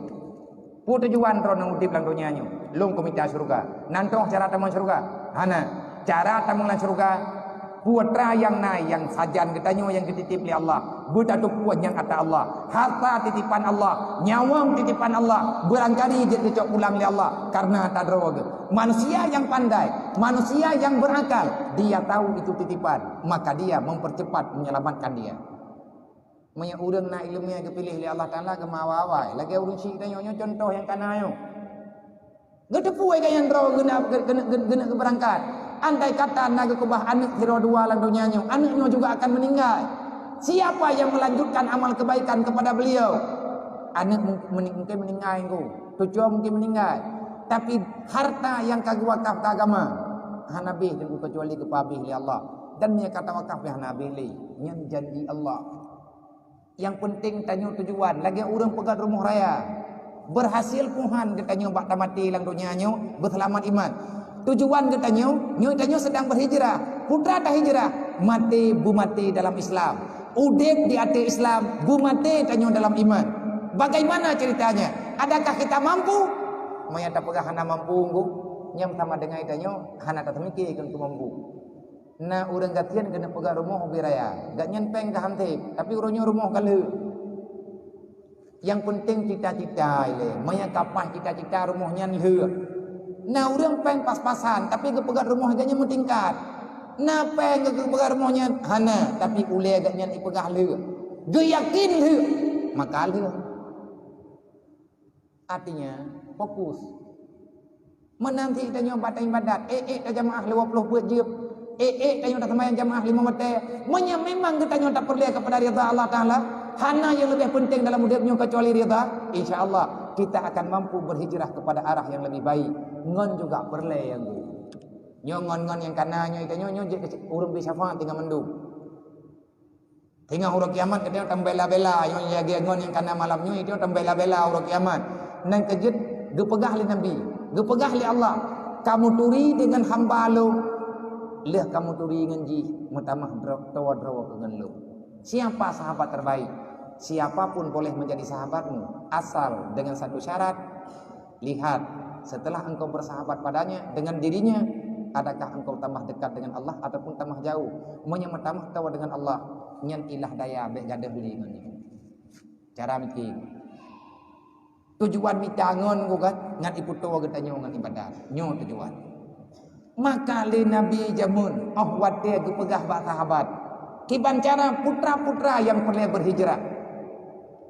Peue tujuan droeneuh udeb lam donya nyoe? Lôn keu mita syeuruga. Nan troh cara tamong syeuruga? Hana. Cara tamong lam syeuruga, Putra nyang na, nyang sajan geutanyoe nyang geutitip lé Allah, beutatupeue nyan ata Allah, harta titipan Allah, nyawöng titipan Allah, barangkali jeuet geucok pulang lé Allah karena tadroe geuh. Manusia yang pandai, manusia yang berakal, dia tahu itu titipan, maka dia mempercepat menyelamatkan dia. Meunyoe ureuëng na iéleumé geupiléh lé Allah Taala, geumeuawai-awai, lagée ureuëng syik tanyoe nyoe, contoh nyang kana nyoe. Geuteupeue gaya droe geuneuk, geuneuk, geuneuk, geuneuk geubeurangkat. Andai kata na geukeubah aneuëk sidroe dua lam donya nyoe, aneuëk nyoe juga akan meninggai. Siapa yang melanjutkan amal kebaikan kepada beliau? Aneuëk mung-, meuning-, mungkin meninggai, engko. Cucoe mungkin meninggai. Tapi harta nyang ka geuwakaf keu agama, hana habéh teungku, kecuali geupeuhabéh lé Allah. Dan nyang ka tawakaf pih hana habéh lé. Nyan janji Allah. Nyang peunteng tanyoe tujuan, lagée ureuëng peugét rumoh raya. Beurhasil puhan geutanyoe bak tamaté lam donya nyoe beuseulamat iman. Tujuan geutanyoe, nyoe tanyoe seudang beuhijrah. Putra tahijrah, maté beumaté dalam Islam. Udeb di ateueh Islam, beumaté tanyoe dalam iman. Bagaimana ceritanya? Adakah kita mampu? Meunyoe tapeugah hana mampu, nyan sama deungon tanyoe hana taseumike keu mampu. Na ureuëng gasien keuneuk peugah rumoh ubé raya, gobnyan péng ka han seb, tapi uroe nyoe rumoh ka lheueh. Nyang peunteng cita-cita ilée, meunyoe ka paih cita-cita rumoh nyan lheueh. Na ureuëng péng pas-pasan, tapi geupeugét rumoh gobnyan meutingkat. Na péng geupeugét rumoh nyan hana, tapi ulée gobnyan ipeugah lheueh. Geuyakin lheueh, maka lheueh. Artinya, fokus. Meunan cit tanyoe bak ibadat, ék-ék tajamaah lima puluh peuet jeuem, ék-ék tanyoe taseumbahyang jamaah lima watée. Meunyoe memang geutanyoe tapeureulée keupada ridha Allah Taala, hana nyang leubeh peunteng dalam udeb nyoe keucuali ridha, insya Allah kita akan mampu berhijrah kepada arah yang lebih baik. Ngon juga peureulée nyang gu. Nyoe ngon-ngon nyang kana nyoe tanyoe, nyoe jeuet keu ureuëng bri syafaat tinggai mandum. Teungoh uroe kiamat geutanyoe tambela-bela, nyoe lagée ngon nyang kana malam nyoe, geutanyoe tambela-bela uroe kiamat. Nyan keuh jeuet geupeugah lé Nabi, geupeugah lé Allah, "Kamu turi deungon hamba Lôn, lheueh kamu turi ngon jih meutamah dro-, towa droe keu ngon Lôn." Siapa sahabat terbaik? Siapa pun boleh menjadi sahabatmu, asal dengan satu syarat, Lihat, setelah engkau bersahabat padanya, dengan dirinya, adakah engkau tambah dekat dengan Allah ataupun tambah jauh? Meunyoe meutamah towa dengan Allah, nyan ilah daya bék gadôh lé ngon nyan. Cara mikir. Tujuan mita ngon geuh kan, ngat ipeutowa geutanyoe ngon ibadat. Nyoe tujuan. Maka lé Nabi jameun, óh watée geupeugah bak sahabat, kiban cara putra-putra nyang peureulée berhijrah.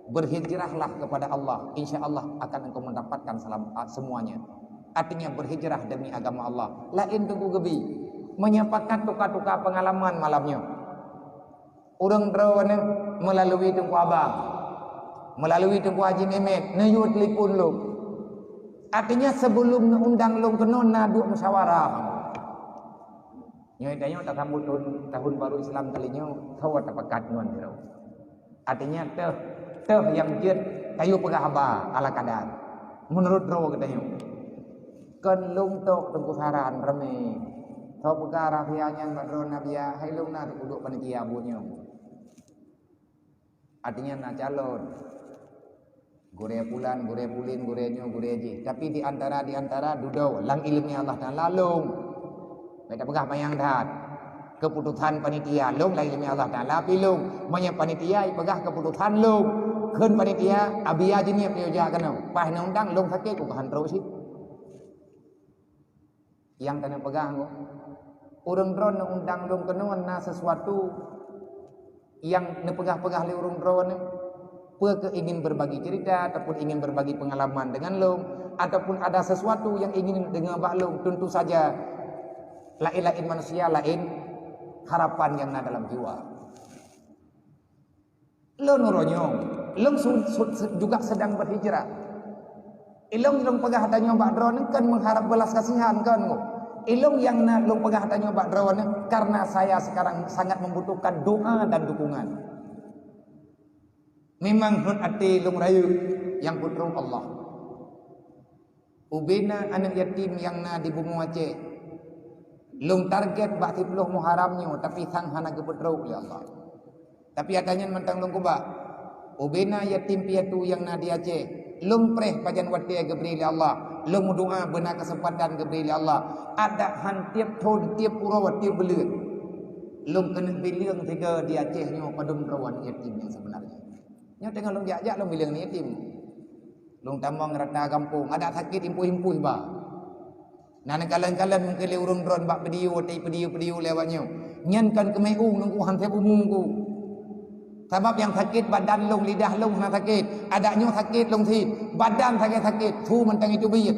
Berhijrahlah kepada Allah, insya Allah akan engkau mendapatkan salam-, semuanya. Artinya berhijrah demi agama Allah. Laén teungku geubi. Meunyoe pakat tuka-tuka pengalaman malam nyoe. Ureuëng droeneuh meulalu Teungku Abang, meulalu Teungku Haji Mehmet, neuyue telepon lom. Artinya sebelum neuundang lom keunoe na duek musyawarah. Nyoe tanyoe tasambot tahun, tahun baru Islam kali nyoe, sawa tapakat ngon sidroe. Artinya teuh, teuh nyang jeuet kayue peugah haba ala kadar. Meunurot droe geutanyoe. Kon lôn tok teungku saran ramé. Soe peugah rahsia nyan bak droe na biya, hai lôn na teukuduek panitia buet nyoe. Artinya na calon. Gurée pulan, gurée pulin, gurée nyoe, gurée jih. Tapi di antara, di antara dudoe lam iéleumé Allah Taala lôn. Bék tapeugah manyang that. Keuputosan panitia lôn lam iéleumé Allah Taala pi lôn. Meunyoe panitia ipeugah keuputosan lôn, kheun panitia, abiya jih nyoe piôh jak keunoe. Paih neuundang lôn sakét ku keuhan trok sit. Nyang keuneuk peugah ngon ureuëng droe neuundang lôn keunoe na sesuatu nyang neupeugah-peugah lé ureuëng droe nyoe, peu keuh ingin berbagi cerita ataupun ingin berbagi pengalaman dengan lôn, ataupun ada sesuatu yang ingin deungoe bak lôn, tentu saja laén-laén manusia laén harapan nyang na dalam jiwa. Lôn uroe nyoe, lôn su-, su-, se-, juga sedang berhijrah. Ilôn, lôn peugah tanyoe bak droeneuh kon mengharap belas kasihan kon nyoe. Ilôn nyang na lôn peugah tanyoe bak droeneuh karena saya sekarang sangat membutuhkan doa dan dukungan. Memang hot até lôn rayeuk nyang peutrok Allah. Ubena aneuëk yatim nyang na di bumoe Aceh. Lôn target bak siplôh Muharram nyoe, tapi sang hana geupeutrok lé Allah. Tapi ata nyan mantong lôn keubah. Ubena yatim piatu nyang na di Aceh. Lôn preh pajan watée geubri lé Allah. Lôn meudoa beuna keuseumpatan geubri lé Allah. Adak han tieb thon, tieb uroe, tieb buleuen. Lôn keuneuk bileueng sigoe di Aceh nyoe padum droe aneuk yatim nyang seubeunarnya. Nyoe teungoh lôn jak-jak lôn bileueng aneuk yatim. Lôn tamong rata gampông, adak sakét impôh-impôh ba. Na neukalon-kalon mungken lé ureuëng droen bak video, watée video-video lé awak nyoe. Nyan kon keumeu'ueng lôn ku, han sép umu ku. Sabab nyang sakét badan lôn, lidah lôn hana sakét. Adak nyoe sakét lôn cit. Badan sakét-sakét, su mantong jiteubiet.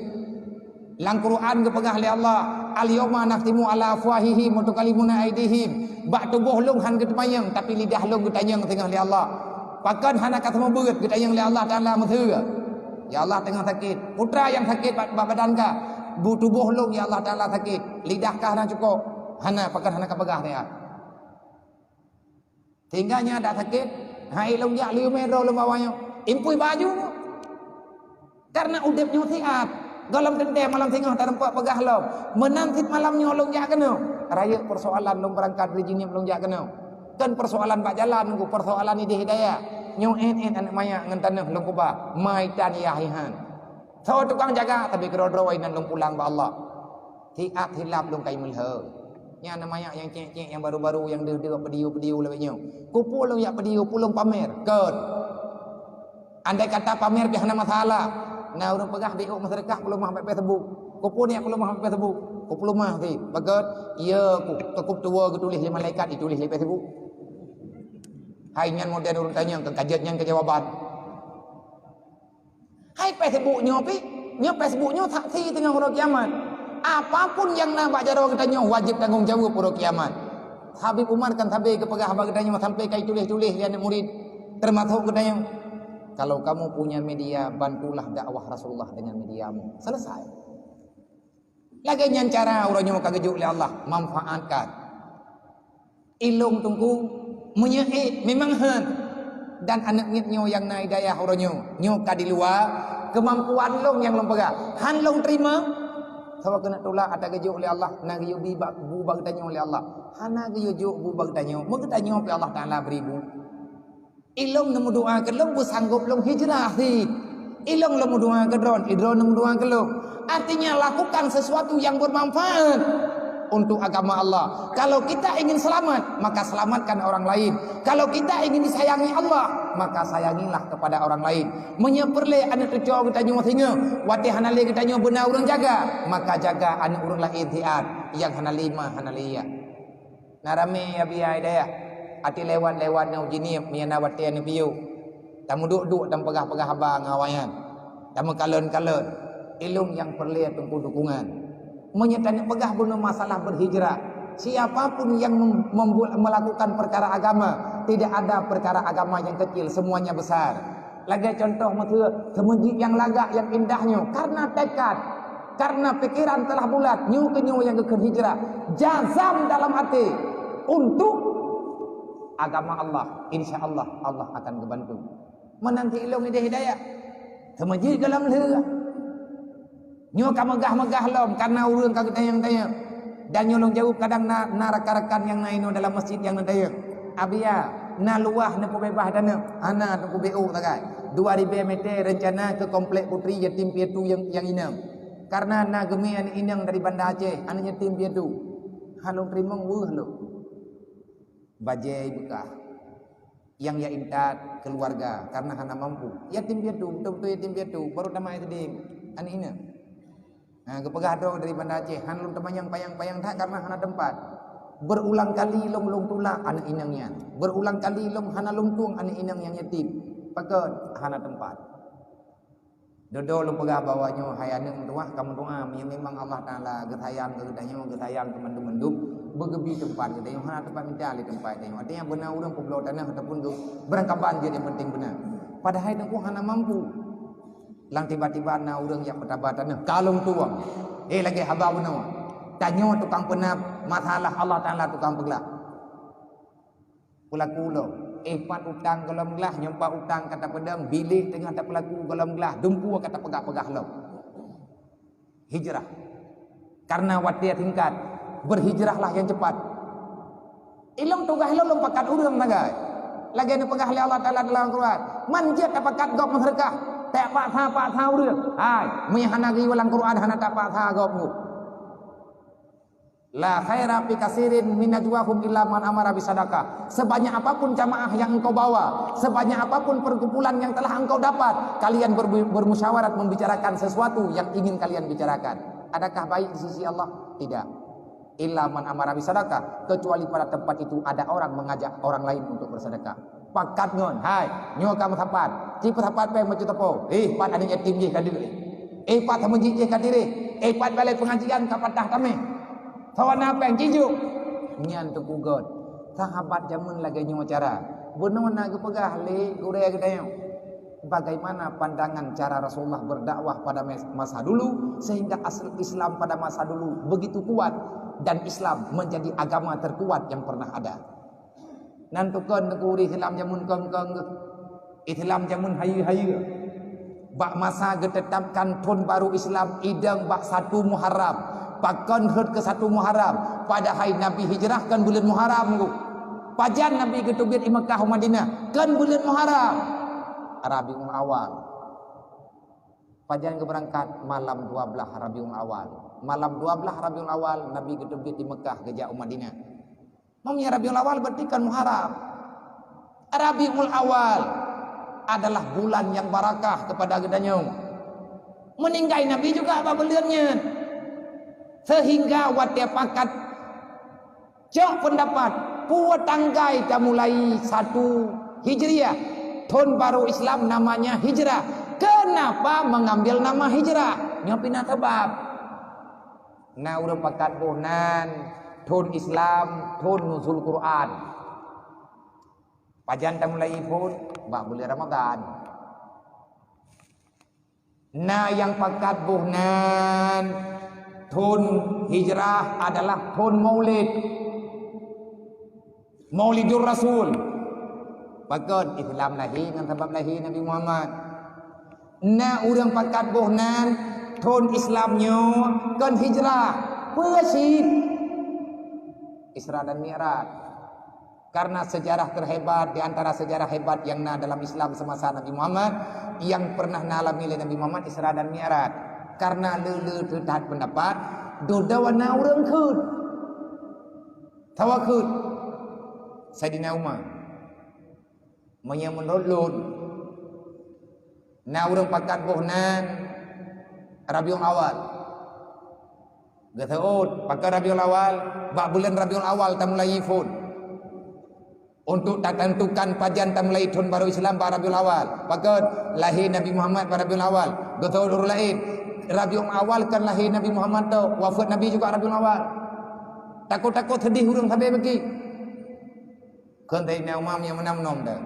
Lam Quran geupeugah lé Allah, "Al-yauma nakhtimu ala afwahihim wa tukallimuna aidihim." Bak tuboh lôn han geuteumanyong, tapi lidah lôn geutanyong teungoh lé Allah. Pakon hana ka seumeubeuet, geutanyong lé Allah Taala miseue. Ya Allah, teungoh sakét. Peue teuma nyang sakét bak, bak badan kah? Bu tuboh lôn, ya Allah Taala, sakét. Lidah kah hana cukôp? Hana, pakon hana ka peugah nyan. Sehingga nyan adak sakét, hai lôn jak lheueh mé droe lôn bawa nyoe. Impôh baju. Karena udeb nyoe siat. Gohlom teuntée malam singoh tarumpok peugah lom. Meunan cit malam nyoe lôn jak keunoe. Rayeuk persoalan lôn beurangkat dari Jeunieb lôn jak keunoe. Kon persoalan bak jalan nunggu, persoalan idéh hidayah. Nyoe én-én aneuk manyak ngon tanoh lôn keubah. Mai tan yah ihan. Soe tukang jaga, tapi keudroe-droe inan lôn pulang bak Allah. Siat silap lôn kai meulheueh. Nyan na manyak nyang cék-cék, nyang baru-baru, nyang deuh-deuh, peudiu-peudiu lagée nyoe. Keupeue lôn jak peudiu, peue lôn pamer? Kon. Andai kata pamer pih hana masalah. Na ureuëng peugah di ôk meuseudeukah peuleumah bak Facebook. Keupeue nyan peuleumah bak Facebook? Keu peuleumah sih. Pakon, ya ku, keukup tuwoe geutuléh lé malaikat, dituléh lé Facebook. Hai nyan model ureuëng tanyong, ka jeuet nyan keu jawaban. Hai Facebook nyoe pih, nyoe Facebook nyoe saksi teungoh uroe kiamat. Apapun nyang na bak jaroe geutanyoe wajéb tanggong jaweueb uroe kiamat. Habib Umar kan sabe geupeugah bak geutanyoe sampai ka jituléh-tuléh lé aneuk murit, teumasok geutanyoe. Kalau kamu punya media, bantulah dakwah Rasulullah dengan mediamu. Selesai. Lagée nyan cara uroe nyoe ka geujok lé Allah, manfaatkan. Ilôn teungku, meunyoe ék, memang han. Dan aneuk miet nyoe nyang na hidayah uroe nyoe, nyoe ka di luwa keumampuan lôn nyang lôn peugah. Han lôn teurimong, sabab keuneuk tulak ata geujok lé Allah, na geuyue bi bak bu bak geutanyoe lé Allah. Hana geuyue jok bu bak geutanyoe, meugeutanyoe pih Allah Taala bri bu. Ilôn neumeudoa keu lôn beusanggôp lôn hijrah cit. Ilôn lôn meudoa keu droen, droen neumeudoa keu lôn. Artinya, lakukan sesuatu yang bermanfaat untuk agama Allah. Kalau kita ingin selamat, maka selamatkan orang lain. Kalau kita ingin disayangi Allah, maka sayangilah kepada orang lain. Meunyoe peureulée aneuk cucoe geutanyoe singoh, watée hana lé geutanyoe beuna ureuëng jaga, maka jaga aneuk ureuëng laén siat nyang hana lé ma, hana lé yah. Na ramé Abiya i dayah, até lewat-lewat ngon Jeunieb, meunyo na watée neupiôh. Tameuduek-duek dan peugah-peugah haba ngon awaknyan. Tameukalon-kalon. Ilôn nyang peureulée teungku dukungan. Meunyo taneuk peugah bunoe masalah berhijrah, siapa pun yang mem-, membu-, melakukan perkara agama, tidak ada perkara agama yang kecil, semuanya besar. Lagée contoh meuteue, seumeujid nyang lagak nyang indah nyoe, karena tekad, karena pikiran telah bulat, nyoe keu nyoe nyang geukheun hijrah, jazam dalam até untuk agama Allah, insya Allah, Allah akan geubantu. Meunan cit ilôn idéh hidayah, seumeujid gohlom lheueh. Nyoe ka meugah-meugah lom, kana ureuëng ka geutanyong-tanyong. Dan nyoe lôn jaweueb, kadang na, na rakan-rakan nyang na inoe dalam masjid nyang neutanyong. Abiya, na luwah neupeubeubaih tanoh, hana neupeubeuôk sagai. Dua ribée meter rencana keu komplek putri yatim piatu nyang, nyang inong. Karena na geumé aneuk inong dari Banda Aceh, aneuk yatim piatu. Han lôn teurimong weueh lom. Bajée beukah. Nyang ya intat keuluwarga karena hana mampu. Yatim piatu, beutôi-beutôi yatim piatu, baru tamat S D, aneuk inong. Ha, geupeugah droe dari Banda Aceh, han lôn teumanyong panyang-panyang that karena hana teumpat. Berulang kali lôn, lôn tulak aneuk inong nyan. Berulang kali lôn hana lôn tueng aneuk inong nyang yatim. Pakon? Hana teumpat. Dudoe lôn peugah bahwa nyoe hai aneuk meutuah ka meudoa, meunyoe memang Allah Taala geusayang keu geutanyoe, geusayang keu mandum-mandum, beugeubi teumpat geutanyoe, hana teumpat mita lé teumpat geutanyoe. Artinya beuna ureuëng peubloe tanoh ataupun geu-, beurangkaban jeuet nyang penting beuna. Padahai teungku hana mampu. Lang tiba-tiba na ureuëng jak peutaba tanoh, ka lôn tueng. Eh, lagée haba bunoe. Tanyoe tukang peuna masalah, Allah Taala tukang peuglah. Peulaku lom. Eh, pat utang gohlom glah, nyoe pat utang ka tapeudong, biléh teungoh tapeulaku gohlom glah, dumpeue ka tapeugah-peugah lom. Hijrah. Karena watée singkat, berhijrahlah yang cepat. Ilôn tugaih lôn lôn pakat ureuëng sagai. Lagée neupeugah lé Allah Taala dalam Al-Quran, "Man jeuet tapakat gob meuseudeukah, tapaksa-paksa ureuëng." Hai, meunyo hana geuyue lam Quran, hana tapaksa gob nyoe. La khaira fi katsirin min najwahum illa man amara bisadaqah. Sebanyak apapun jamaah yang engkau bawa, sebanyak apapun perkumpulan yang telah engkau dapat, kalian berbu-, bermusyawarat membicarakan sesuatu yang ingin kalian bicarakan. Adakah baik di sisi Allah? Tidak. Illa man amara bisadaqah, kecuali pada tempat itu ada orang mengajak orang lain untuk bersedekah. Pakat ngon, "Hai, nyoe ka meusapat. Ci peusapat péng bacut teupeu. Eh, pat aneuk yatim jih ka direh. Eh, pat sameujid jih ka direh. Eh, pat balai pengajian ka patah tameh. Sawana péng ci jok." Nyan Teungku göt. Sahabat jameun lagèe nyoe cara. Bunoe na geupeugah lé gurèe geutanyoe. Bagaimana pandangan cara Rasulullah berdakwah pada mes-, masa dulu, sehingga asal Islam pada masa dulu begitu kuat dan Islam menjadi agama terkuat yang pernah ada. Nan tukon neuguri Islam jameun kong-kong geuh. Islam jameun hayeue-hayeue. Bak masa geutetapkan thon barô Islam idong bak satu Muharram. Pakon rhot keu satu Muharram? Padahai Nabi hijrah kon buleuen Muharram geuh. Pajan Nabi geuteubiet i Meukah u Madinah? Kon buleuen Muharram. Rabiul Awal. Pajan geubeurangkat? Malam dua blaih Rabiul Awal. Malam dua blaih Rabiul Awal, Nabi geuteubiet di Meukah geujak u Madinah. Meunyoe Rabiul Awal berarti kan Muharram. Rabiul Awal adalah bulan yang barakah kepada geutanyoe. Meuninggai Nabi juga bak buleuen nyan. Sehingga watèe pakat cok pendapat, peue tanggai tamulai satu Hijriah, thon barô Islam namanya hijrah. Kenapa mengambil nama hijrah? Nyoe pih na sabab. Na ureueng pakat boh nan thon Islam, thon nuzul Quran. Pajan tamulai phon? Bak buleuen Ramadan. Na nyang pakat boh nan thon hijrah adalah thon Maulid. Maulidur Rasul. Pakon? Islam lahé ngon sabab lahé Nabi Muhammad. Na ureueng pakat boh nan thon Islam nyoe kon hijrah. Peue cit? Isra dan Mi'raj. Karena sejarah terhebat di antara sejarah hebat yang na dalam Islam semasa Nabi Muhammad, yang pernah na alami lé Nabi Muhammad, Isra dan Mi'raj. Karena le-le teutat pendapat, dudoe na ureueng kheun. Sawa kheun? Saidina Umar. Meunyoe meunurot lôn, na ureueng pakat boh nan Rabiul Awal. Geuseuôt, pakon Rabiul Awal? Bak buleuen Rabiul Awal tamulai phon. Untuk tatantukan pajan tamulai thon barô Islam bak Rabiul Awal. Pakon? Lahé Nabi Muhammad bak Rabiul Awal. Geuseuôt ureueng laén, Rabiul Awal kon lahé Nabi Muhammad tok, wafeuet Nabi juga Rabiul Awal. Takot-takot seudeh ureueng sabe beuki. Kheun Saidina Umar nyang meunan-meunan dah.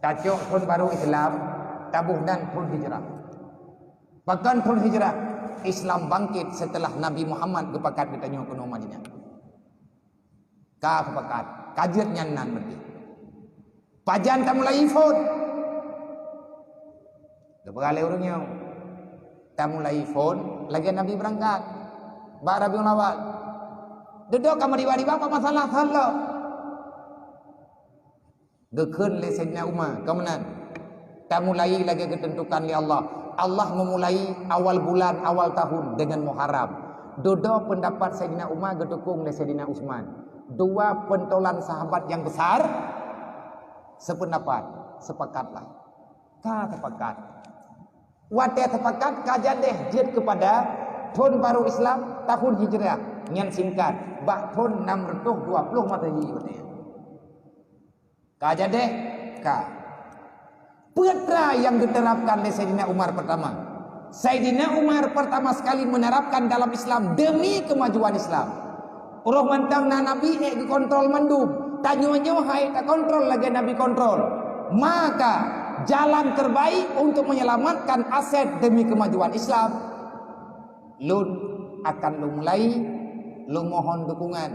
Tacok thon barô Islam, taboh nan thon hijrah. Pakon thon hijrah? Islam bangkit setelah Nabi Muhammad geupakat geutanyoe keunoe Madinah. Ka geupakat, ka jeuet nyan nan beutôi. Pajan tamulai phon? Geupeugah lé ureueng nyoe, tamulai phon lagèe Nabi beurangkat bak Rabiul Awal. Dudoe ka meuriwah-riwah bak masalah salah. Geukheun lé Saidina Umar, ka meunan, tamulai lagèe geuteuntukan lé Allah. Allah memulai awal bulan, awal tahun dengan Muharram. Dudoe pendapat Saidina Umar geutukong lé Saidina Utsman. Dua pentolan sahabat yang besar sependapat, sepakatlah. Ka sepakat. Watèe sepakat, ka jadeh jeuet keupada thon barô Islam, tahun Hijrah. Nyan singkat, bak thon enam ratus dua puluh Masehi watèe nyan. Ka jadeh? Ka. Peue atra nyang geuterapkan lé Saidina Umar pertama? Saidina Umar pertama sekali menerapkan dalam Islam demi kemajuan Islam. Uroe mantong na Nabi ék geukontrol mandum, tanyoe nyoe han ék takontrol lagèe Nabi kontrol. Maka, jalan terbaik untuk menyelamatkan aset demi kemajuan Islam, lôn akan lôn mulai, lôn mohon dukungan.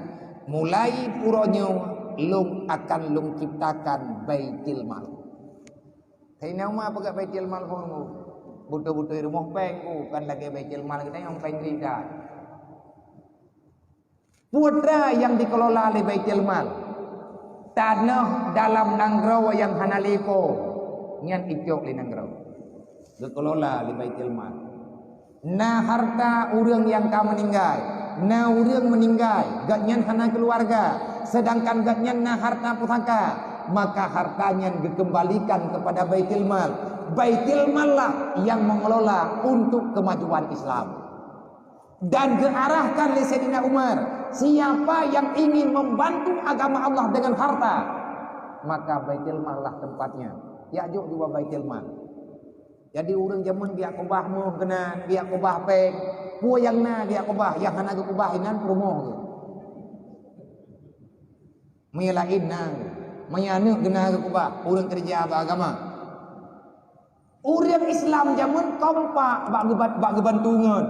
Mulai uroe nyoe, lôn akan lôn ciptakan Baitul Mal. Saidina Umar peugah Baitul Mal phon, beutôi-beutôi rumoh péng, bukan lagèe Baitul Mal geutanyoe péng rida. Peue atra nyang dikelola lé Baitul Mal? Tanoh dalam nanggroe nyang hana lé po, nyan icok lé nanggroe. Geukelola lé Baitul Mal. Na harta ureueng nyang ka meuninggai, Na ureuëng meuninggai, gobnyan hana keuluwarga, seudangkan gobnyan na harta pusaka, maka harta nyan geukeumbalikan keupada Baitul Mal. Baitul Mal lah nyang mengelola untuk kemajuan Islam. Dan geuarahkan lé Saidina Umar, siapa yang ingin membantu agama Allah dengan harta, maka Baitul Mal lah tempatnya. Jak jok dua Baitul Mal. Jadi ureuëng jameun geujak keubah moh keunan, geujak keubah péng. Peue nyang na geujak keubah, nyang hana geukeubah inan peurumoh geuh. Meunyo laén na, meunyo aneuëk geuh na geukeubah, ureuëng keureuja bak agama. Ureuëng Islam jameun kompak bak geubat-, bak geubantu ngon.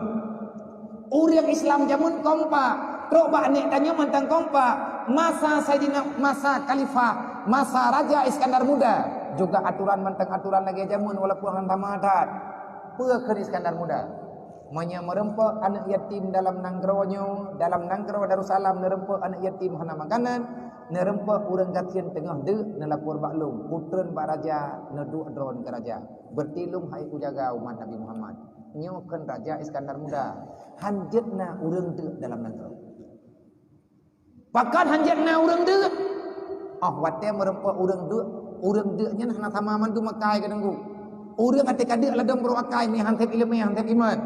Ureuëng Islam jameun kompak, trok bak nek tanyoe mantong kompak. Masa Saidina, masa Khalifah, masa Raja Iskandar Muda, juga aturan mantong aturan lagée jameun walaupun hana sama that. Peue kheun Iskandar Muda? Meunyoe meureumpok aneuëk yatim dalam nanggroe nyoe, dalam nanggroe Darussalam neureumpok aneuëk yatim hana makanan, neureumpok ureuëng gasien teungoh deuk, neulapor bak lôn, kutreun bak raja, neuduek droe keu raja. Berarti lôn hai kujaga umat Nabi Muhammad. Nyoe kheun Raja Iskandar Muda, hanjeuet na ureuëng deuk dalam nanggroe. Pakon hanjeuet na ureuëng deuk? Oh, watée meureumpok ureuëng deuk, ureuëng deuk nyan hana sama mandum akai keu teungku. Ureuëng até ka deuk ladom brok akai, meuhan seb ileumé, han seb iman.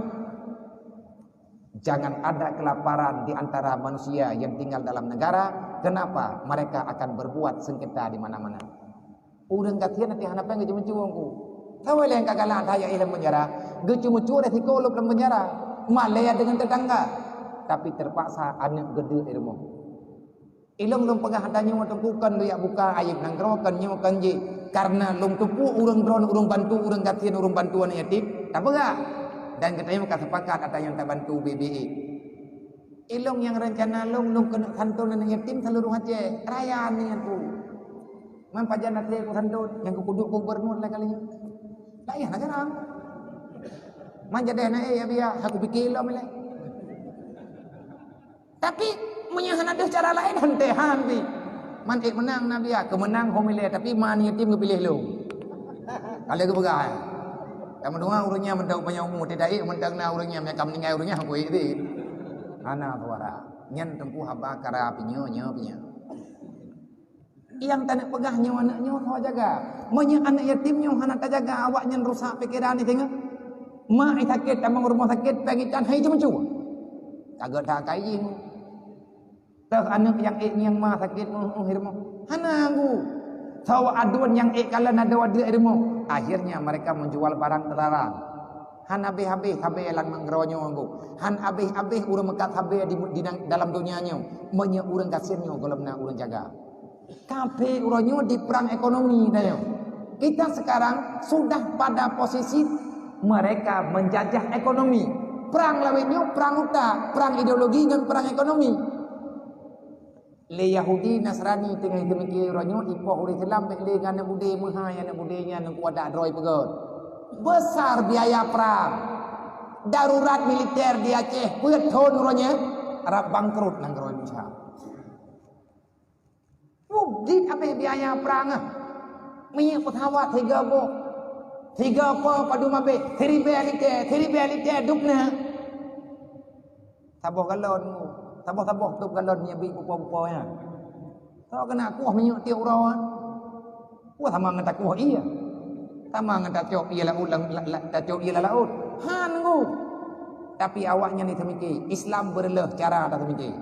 Jangan ada kelaparan di antara manusia yang tinggal dalam negara. Kenapa? Mereka akan berbuat sengketa di mana-mana. Ureuëng gasien até hana péng geuceumeucue ku. Saboh lé ka galak that jak éh lam penjara. Geuceumeucue resiko lom lam penjara. Malée deungon tetangga. Tapi terpaksa aneuëk geudeuk di rumoh. Ilong lôn peugah tanyoe teungku kon lôn buka aib nanggroe kon nyoe kon jih. Karena lôn teupeu ureuëng droen ureuëng bantu ureuëng gasien ureuëng bantu aneuëk yatim. Tapeugah. Dan geutanyoe ka sepakat ata nyang tabantu B B E. Ilong nyang rencana lôn, lôn keuneuk santon aneuëk yatim seluruh Aceh. Raya niat ku. Man pajan até ku santon, nyang ku kuduek gubernur lé kali nyoe. Tak payah lagée nyan. Man jadi aneuk eh, ya biar, aku pikir ilong ilée. Tapi, meunyoe hana deuh cara laén, hante han pi. Man ék meunang na biar, keumeunang hom ilée, tapi ma aneuëk yatim geupiléh lôn. Ka lheueh geupeugah, eh. Kamoe dua ureuëng nyan mantong panyang umu, tidak ék mantong na ureuëng nyan, meunyo ka meuninggai ureuëng nyan, hana ék deh. Hana suara. Nyan teungku haba kara pinyoe, nyoe pinyoe. Nyang taneuk peugah nyoe aneuëk nyoe soe jaga. Meunyoe aneuëk yatim nyoe hana tajaga, awak nyan rusak pikeran di singoh. Mak sakét tamong rumoh sakét, péng ican hai ceumeucue. Ka geuda kai jih. Teuh aneuëk nyang ék nyang ma sakét, uh, uh, rumoh. Hana nggu. Sawa aduen nyang ék kalon adoe adeuk rumoh. Akhirnya mereka menjual barang terlarang. Han habéh-habéh sabé lam nanggroe nyoe nggu. Han habéh-habéh ureuëng meukat sabé di, di nang, dalam donya nyoe. Meunyoe ureuëng gasien nyoe gohlom na ureuëng jaga. Kaphé uroe nyoe di perang ekonomi tanyoe. Kita sekarang sudah pada posisi mereka menjajah ekonomi. Perang lawét nyoe, perang utak, perang ideologi ngon perang ekonomi. Lé Yahudi Nasrani teungoh teumikir uroe nyoe ipoh ureuëng Islam bék lé ngon aneuk budé meuhai aneuk budé nyan ngon kuadak droe peugöt. Besar biaya perang. Darurat militer di Aceh peuet thon uroe nyoe, rab bangkrut nanggroe Indonesia. Wah, jeuet habéh biaya prang ah. Minyeuk pesawat siga boh. Siga po padum habéh, siribèe liter, siribèe liter dub na. Saboh galon, saboh-saboh tôb galon minyeuk bit pupo-pupo nyan. Soe keuneuk kuah minyeuk tiep uroe. Kuah sama ngon takuah ié. Sama ngon tacok ié laôt lam, la, la, tacok ié lam laôt. Han nggu. Tapi awaknyan ni teumikir, Islam beureuloh cara tateumikir.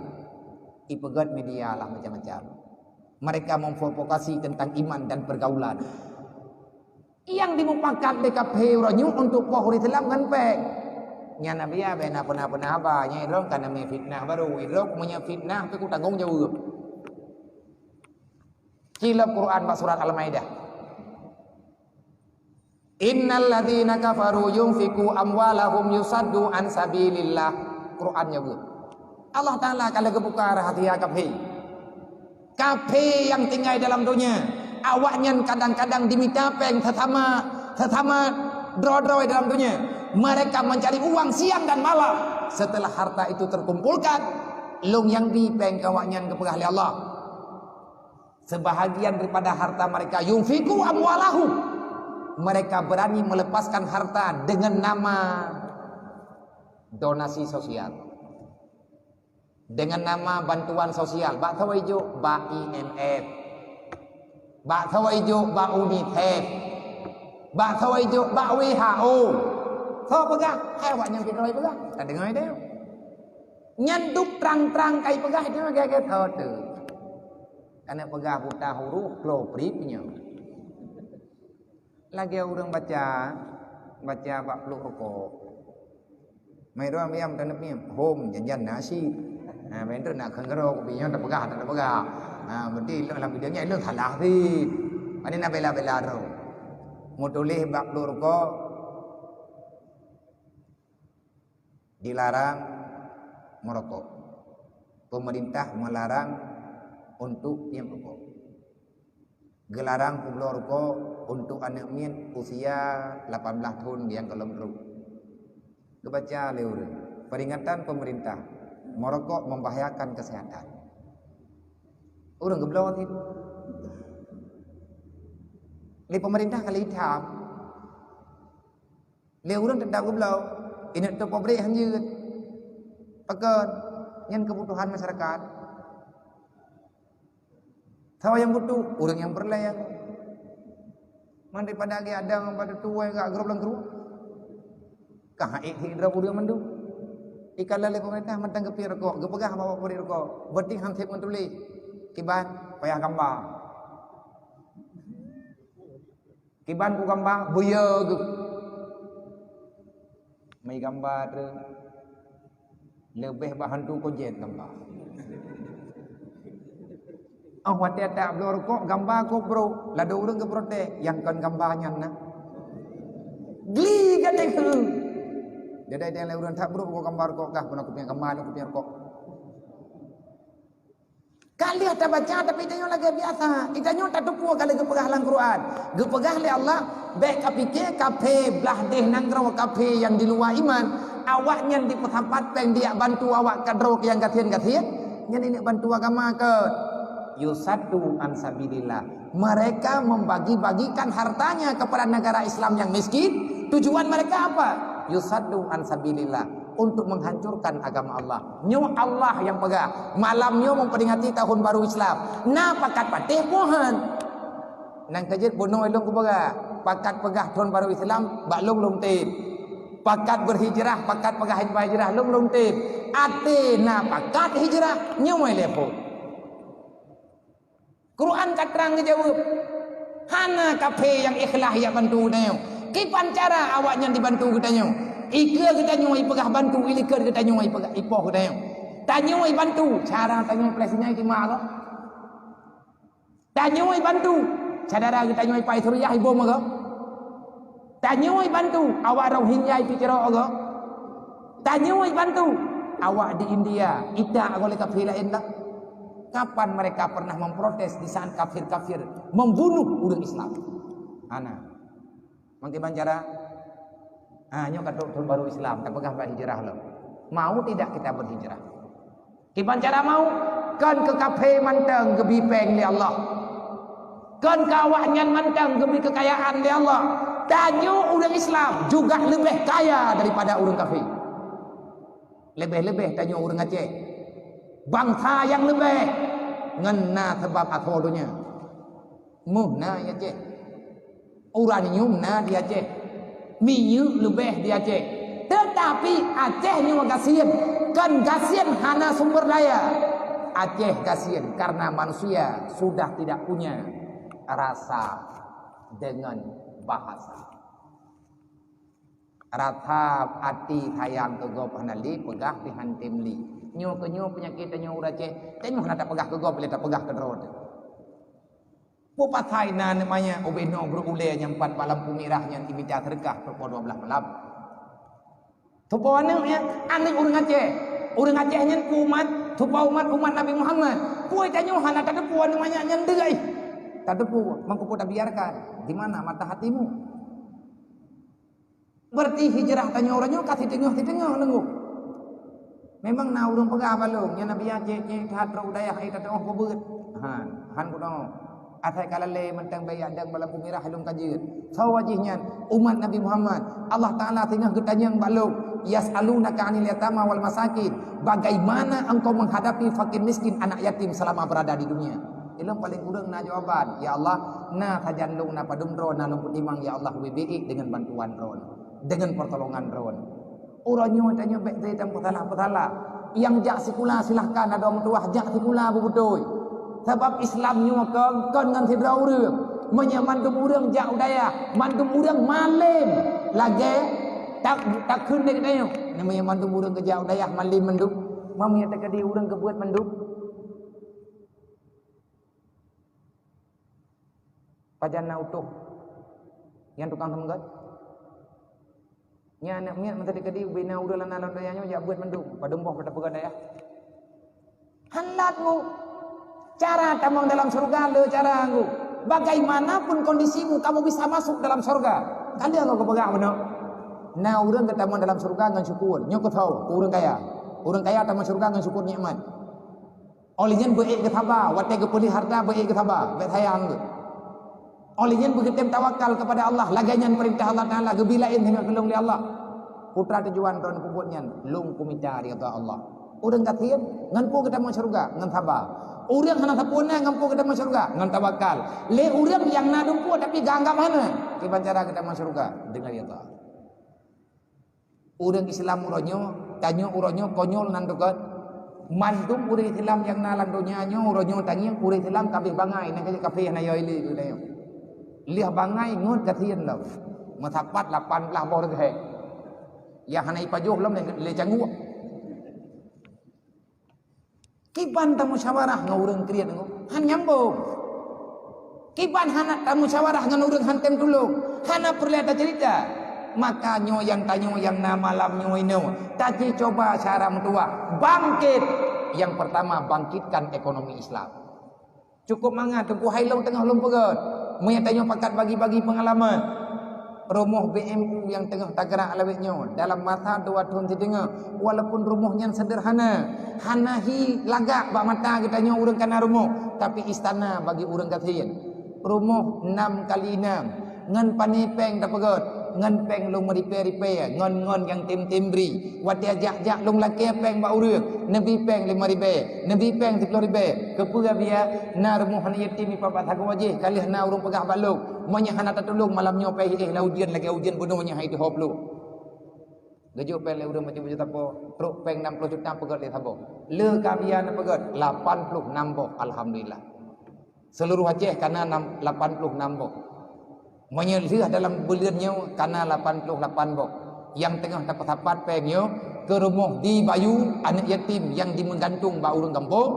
Ipeugöt media lah macam-macam. Mereka memprovokasi tentang iman dan pergaulan. Nyang dimupakat lé kaphé uroe nyoe untuk poh ureuëng Islam ngon péng. Nyan Nabi ya, bèk na peuna-peuna haba, nyan droe ka namé fitnah baru. Droe meunyoe fitnah, pih kutanggong jaweueb. Cilok Quran bak surat Al-Maidah. Innal ladzina kafaru yunfiqu amwalahum yusaddu an sabilillah. Quran nyebut. Allah Taala ka lheueh geubuka rahsia kaphé. Kaphé nyang tinggai dalam donya, awaknyan kadang-kadang dimita péng sesama, sesama droe-droe dalam donya. Mereka mencari uang siang dan malam. Setelah harta itu terkumpulkan, lôn nyang bi péng keu awaknyan geupeugah lé Allah. Sebahagian daripada harta mereka, yunfiqu amwalahum. Mereka berani melepaskan harta dengan nama donasi sosial. Dengan nama bantuan sosial, bak saboh ijok bak I M F, bak saboh ijok bak UNICEF, bak saboh ijok bak W H O. Soe peugah? Hai awak nyang keudroe peugah. Tadeungoe teuh. Nyan dum trang-trang kai peugah, nyan lagèe-lagèe soe teuh. Aneuk peugah buta huruf, klo prip nyoe. Lagèe ureueng baca, baca bak pluek rukok. Mai droe miyam taneuk miyam, hom janjan nasi. Ha, ban droe nak kheun keudroe, kupi nyoe tapeugah, tapeugah. Ha, berarti lôn lam video nyan lôn salah cit. Pane na bela-bela droe. Meutuléh bak pluek rukok, dilarang merokok. Pemerintah melarang untuk piep rukok. Geularang peubloe rukok untuk aneuk miet usia lapan belas thon nyang goh lom trok. Geubaca lé ureueng, peringatan pemerintah, merokok membahayakan kesehatan. Ureueng geubloe cit. Lé pemerintah ka lheueh itam. Lé ureueng teutap geubloe, ineuk teuh pabrék han jeuet. Pakon? Nyan keubutuhan masyarakat. Soe nyang butuh? Ureueng nyang peureulèe. Man daripada geuadang bak tutoe gak grob lam krueng. Ka ék hik droe ureueng mandum. Ikalon lé pemerintah mantong geupiep rukok, geupeugah bak pabrék rukok, beuti han sép meutuléh. Kiban payah gamba. Kiban ku gamba, beuyo geuh. Mei gamba treuk. Leubeh bak hantu kojét gamba. Oh, watèe tabloe rukok, gamba kobro. Ladôm ureueng geuprotes, nyang kon gamba nyan na. Gli gata keu. Jadi, ada ureueng tabloe rukok, gamba rukok kah, pernah kupiep gamba, kupiep rukok. Ka lheueh tabaca, tapi tanyoe lagèe biasa. Tanyoe tateupeue ka lheueh geupeugah lam Quran. Geupeugah lé Allah, bèk kapike kafé blah deh nanggroe, kafé nyang di luwa iman. Awaknyan dipeusapat péng dijak bantu awak keudroe nyang gasien-gasien. Nyan ineuk bantu agama keu. Yusaddu an sabilillah. Mereka membagi-bagikan hartanya kepada negara Islam yang miskin. Tujuan mereka apa? Yusaddu an sabilillah. Untuk menghancurkan agama Allah. Nyoe Allah nyang peugah. Malam nyoe memperingati tahun baru Islam. Na pakat patéh peue han. Nyang keujeuet bunoe lôn kupeugah. Pakat peugah tahun baru Islam bak lôn lôn tem. Pakat berhijrah, pakat peugah hijrah lôn lôn tem. Até na pakat hijrah, nyoe lé phon. Quran ka trang geujaweueb. Hana kafé nyang ikhlas jak bantu geutanyoe. Kiban cara awaknyan dibantu geutanyoe? Ikeue geutanyoe ipeugah bantu, ilikot geutanyoe ipeugah ipoh geutanyoe. Tanyoe ibantu, cara tanyoe Palestina itimah kah? Tanyoe ibantu, syedara geutanyoe ipai Suriah ibom kah? Tanyoe ibantu, awak Rohingya ipicrok kah? Tanyoe ibantu, awak di India itak goh lé kafé laén kah? Kapan mereka pernah memprotes di saat kafir-kafir membunuh ureueng Islam? Hana. Mangkeubang cara, ah, nyoe ka trok tahun baru Islam, tapeugah bak hijrah lom. Mau tidak kita berhijrah? Kiban cara mau? Kon keu kafé mantong geubri péng lé Allah. Kon keu awaknyan mantong geubri keukayaan lé Allah. Tanyoe ureueng Islam juga leubeh kaya daripada ureueng kafé. Leubeh-leubeh tanyoe ureueng Aceh. Bansa nyang leubeh ngon na sabab asoe donya. Méuh na di Aceh. Uranium na di Aceh. Minyeuk leubeh di Aceh. Tetapi Aceh nyoe gasien. Kon gasien hana sumber daya. Aceh gasien karena manusia sudah tidak punya rasa dengan bahasa. Rasa até sayang keu gob hana lé, peugah pih han tem lé. Nyoe keu nyoe peunyakét tanyoe ureueng Aceh, tanyoe hana tapeugah keu gob, lé tapeugah keu droe teuh. Peue pasai na aneuk manyak ubé noe brok ulèe nyang pat bak lampu mirah nyan imita seudeukah pukon dua belas malam. Teupeue aneuk nyan, aneuk ureueng Aceh. Ureueng Aceh nyan peue umat, teupeue umat, umat Nabi Muhammad. Peue tanyoe hana tateupeue aneuk manyak nyan deuh ai. Tateupeue, mangko peue tabiarkan? Di mana mata hatimu? Berarti hijrah tanyoe uroe nyoe ka siteungoh-siteungoh leungguh. Memang na ureueng peugah bak lôn, nyan Nabi Aceh, Aceh that rot u dayah, eh, tateuoh peubeuet. Han, han kunoe. Asai ka lalé mantong bèk jak dong bak lampu mirah lôn ka jeuet. Soe jih nyan? Umat Nabi Muhammad. Allah Taala singoh geutanyong bak lôn, Yas'alunaka 'anil yatama wal masakin. Bagaimana engkau menghadapi fakir miskin, anak yatim selama berada di dunia? Ilong paling kurang na jawaban, "Ya Allah, na sajan lôn na padum droe na lôn peutimang, ya Allah, wibik dengan bantuan droe, dengan pertolongan droe." Uroe nyoe tanyoe bék deh dan peusalah-peusalah. Nyang jak sikula silahkan, adoe meutuwah jak sikula beubeutôi. Sabab Islam nyoe kon, kon ngon sidroe ureuëng. Meunyoe mandum ureuëng jak u dayah, mandum ureuëng malem lagée tak, takheun lé geutanyoe. Meunyoe mandum ureuëng geujak u dayah malem mandum, meunyoe teukeudi ureuëng geubeuet mandum. Pajan na utoh nyang tukang seumeugét? Nyan aneuk miet meuteudi-keudi ubena ureuëng lana lôn dayah nyoe jak beuet mandum, padum boh meuteupeugot dayah. Han lat mu. Cara tamong dalam syurga le cara nggu. Bagaimanapun kondisimu, kamu bisa masuk dalam syurga. Ka lheueh ngok geupeugah bunoe. Na ureuëng geutamong dalam syurga ngon syukur. Nyoe keuthoe, ureuëng kaya. Ureuëng kaya tamong syurga ngon syukur nikmat. Óh lheueh nyan beuék geusaba, watée geupeuleueh hareuta beuék geusaba, bék sayang geuh. Óh lheueh nyan beugeutem tawakal kepada Allah, lagée nyan peurintah Allah Taala, geubi laén singoh keulong lé Allah. Putra tujuan droe peubuet nyan, lôn kumita ridha Allah. Ureuëng gasien, ngon peue geutamong syeuruga? Ngon saba. Ureuëng hana sapeue na, ngon peue geutamong syeuruga? Ngon tawakal. Lé ureuëng nyang na dumpeue tapi geuanggab hana, kiban cara geutamong syeuruga? Deungon ridha. Ureuëng Islam uroe nyoe, tanyoe uroe nyoe konyol nan teuka. Mandum ureuëng Islam nyang na lam donya nyoe uroe nyoe tangieng ureuëng Islam kabeh bangai, nyang kafé hana yo ile keu tanyoe. Lheueh bangai ngon gasien lom. Meusapat lapan blah boh reugét. Nyang hana ipajoh lom lé cangguek. Kiban tamusyawarah ngon ureuëng kriet ngon han nyambong. Kiban hana tamusyawarah ngon ureuëng han tem tulông, hana peureulée taceurita. Maka nyoe nyang tanyoe nyang na malam nyoe inoe, taci coba syara meutuwah bangkit. Yang pertama, bangkitkan ekonomi Islam. Cukup mangat Teungku hai lôn teungoh lôn peugét. Meunyoe tanyoe pakat bagi-bagi peungalaman, rumoh B M U nyang teungoh tagrak lawét nyoe dalam masa dua thon sideungoe, walaupun rumoh nyan seudeurhana, hana hi lagak bak mata geutanyoe ureuëng kana rumoh, tapi istana bagi ureuëng gasien. Rumoh nam kali nam, ngon pané péng tapeugét, ngon péng lôn meuripée-ripée, ngon, ngon nyang tem-tem bri. Watée jak-jak lôn lakée péng bak ureuëng, neubi péng limong ribée, neubi péng siplôh ribée. Keupeue biya? Na rumoh aneuk yatim ipat bak sagoe jih, ka lheueh na ureuëng peugah bak lôn, meunyoe hana tatulông malam nyoe pih éh lam ujeuen lagée ujeuen bunoe nyoe hai teuhôb lôn. Geujok péng lé ureuëng macam-macam tapo, trok péng enam puluh juta peugét lé saboh. Le ka biya neupeugét lapan puluh enam boh, alhamdulillah. Seuluruh Aceh kana nam, lapan puluh enam boh. Meunyoe lheueh dalam buleuen nyoe kana lapan puluh lapan boh. Nyang teungoh tapeusapat péng nyoe keu rumoh di Bayu, aneuk yatim nyang dimeugantung bak ureuëng gampông,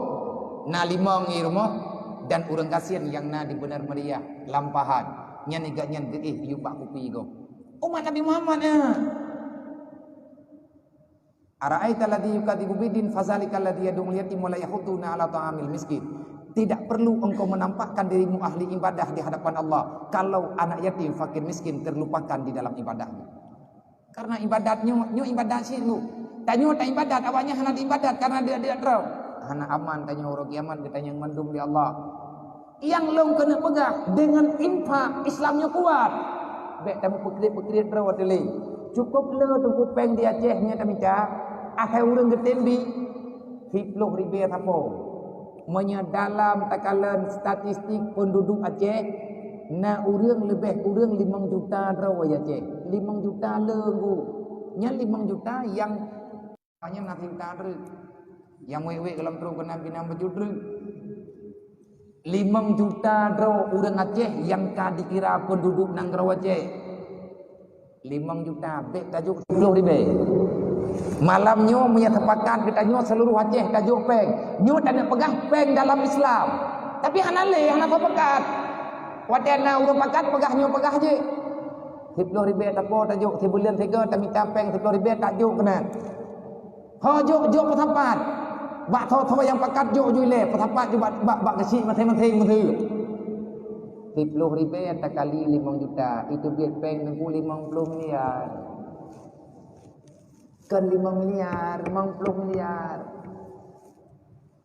na limong i rumoh, dan ureuëng gasien nyang na di Bener Meriah, Lampahan. Nyan i gobnyan geuéh yub bak kupi gob. Umat Nabi Muhammad, eh. Ara'aita alladzi yukadzibu biddin, fadzalikal ladzi yad'ul yatim wa la yahuddu 'ala ta'amil miskin. Tidak perlu engkau menampakkan dirimu ahli ibadah di hadapan Allah kalau anak yatim, fakir miskin terlupakan di dalam ibadahmu. Karena ibadat nyoe, nyoe ibadat syiek. Tanyoe ta ibadat, awaknyan hana ibadat karena dia, dia droe. Hana aman tanyoe uroe kiamat geutanyong mandum di Allah. Nyang lôn keuneuk peugah, deungon infak Islam nyoe kuat. Bék tameupeukreuet-peukreuet droe teuh lé. Cukup le teungku péng di Aceh nyoe tamita, asai ureuëng geutem bi, siplôh ribée sapo. Meunyoe dalam takalon statistik penduduk Aceh, na ureuëng leubeh kureueng limong juta droe di Aceh. Limong juta le nggu. Nyan limong juta nyang Nyan na siuta treuk. Nyang wék-wék gohlom trok keunan binan bacut treuk. Limong juta droe ureuëng Aceh nyang ka dikira penduduk nanggroe Aceh. Limong juta, bék tajok siplôh ribée. Malam nyoe meunyoe sepakat geutanyoe seuluruh Aceh tajok péng. Nyoe taneuk peugah péng dalam Islam. Tapi hana lé, hana sepakat. Watée na ureuëng pakat peugah nyoe peugah jih. Siplôh ribée tapo tajok, sibuleuen sigoe tamita péng siplôh ribée tajok keunan. Ho jok, jok peusapat. Bak tho-tho nyang pakat jok ju ilée, peusapat ju bak, bak, bak geusyik maséng-maséng meuseue. Siplôh ribée takali limong juta, iteubiet péng teungku limong ploh miliar. Kon limong miliar, limong ploh miliar.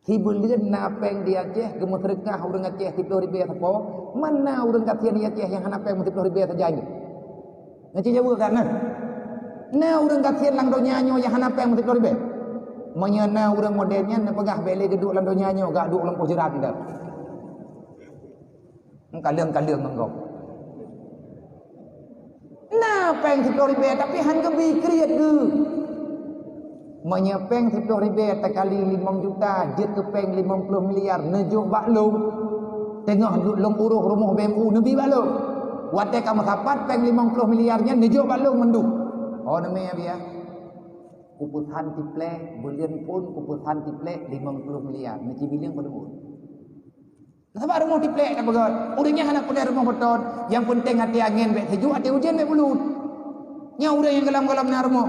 Sibuleuen na péng di Aceh, geumeuseudeukah ureuëng Aceh siplôh ribée sapo, mana ureuëng gasien di Aceh nyang hana péng siplôh ribée sajan nyoe? Nyan cit jaweueb kan, nah. Na ureuëng gasien lam donya nyoe nyang hana péng meusiploh ribée? Meunyoe na ureuëng model nyan, neupeugah bék lé geuduek lam donya nyoe, gak duek lam poh jeurat dah. Kaleueng-kaleueng ngon gob. Na péng siploh ribée, tapi han geubi kriet geuh. Meunyoe péng siploh ribée takali limong juta, jeuet keu péng limong ploh miliar, neujok bak lôn. Teungoh lôn uroh rumoh B M U, neubi bak lôn. Watée ka meusapat péng limong ploh miliar nyan, neujok bak lôn mandum. Oh, neumé biaya. Kupeusan tiplek, buleuen phon kupeusan tiplek limong ploh miliar. Neuci bileung padum phon. Sabab rumoh tiplek tapeugöt. Ureuëng nyan hana peureulée rumoh beutôi, nyang peunteng até angén bék sejuk, até ujeuen bék bulut. Nyoe ureuëng nyang gohlom-gohlom na rumoh.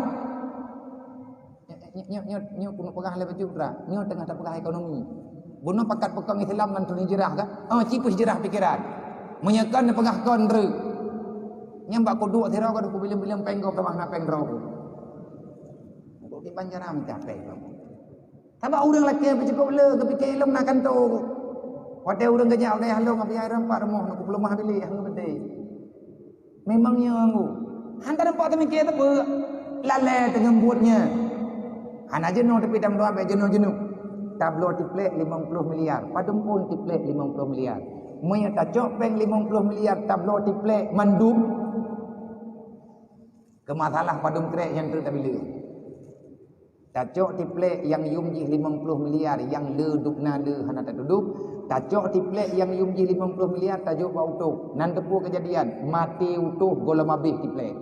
Nyoe, nyoe, nyoe, nyoe keuneuk peugah lé bacut, Ra. Nyoe teungoh tapeugah ekonomi. Bunoe pakat peukong Islam ngon tuni hijrah ka? Oh, ci peuhijrah pikeran. Meunyoe kon neupeugah kon treuk. Nyang bak kuduek sidroe ka kubileung-bileung péng gob tamah na péng droe ku. Kok kiban cara mita péng gob? Sabab ureuëng lakée peucukôp le geupike lom na kantô. Watée ureuëng geujak u dayah lôn, abiai reumpah rumoh na kupeuleumah bilék hana beutôi. Memang nyoe nganggu. Hana nampak teumiké teupeu. Lalée teungeum buet nyan. Hana jeunoe tapi tameudoa bék jeunoe-jeunoe. Tabloe tiplek limong ploh miliar. Padum phon tiplek limong ploh miliar. Meunyoe tacok péng limong ploh miliar tabloe tiplek mandum. Keu masalah padum trek nyang treuk tabileue. Tacok tiplek nyang yum jih limong ploh miliar nyang le dubna le hana tatudub, tacok tiplek nyang yum jih limong ploh miliar tajok bak utoh. Nan teupeu keujadian, maté utoh gohlom abéh tiplek.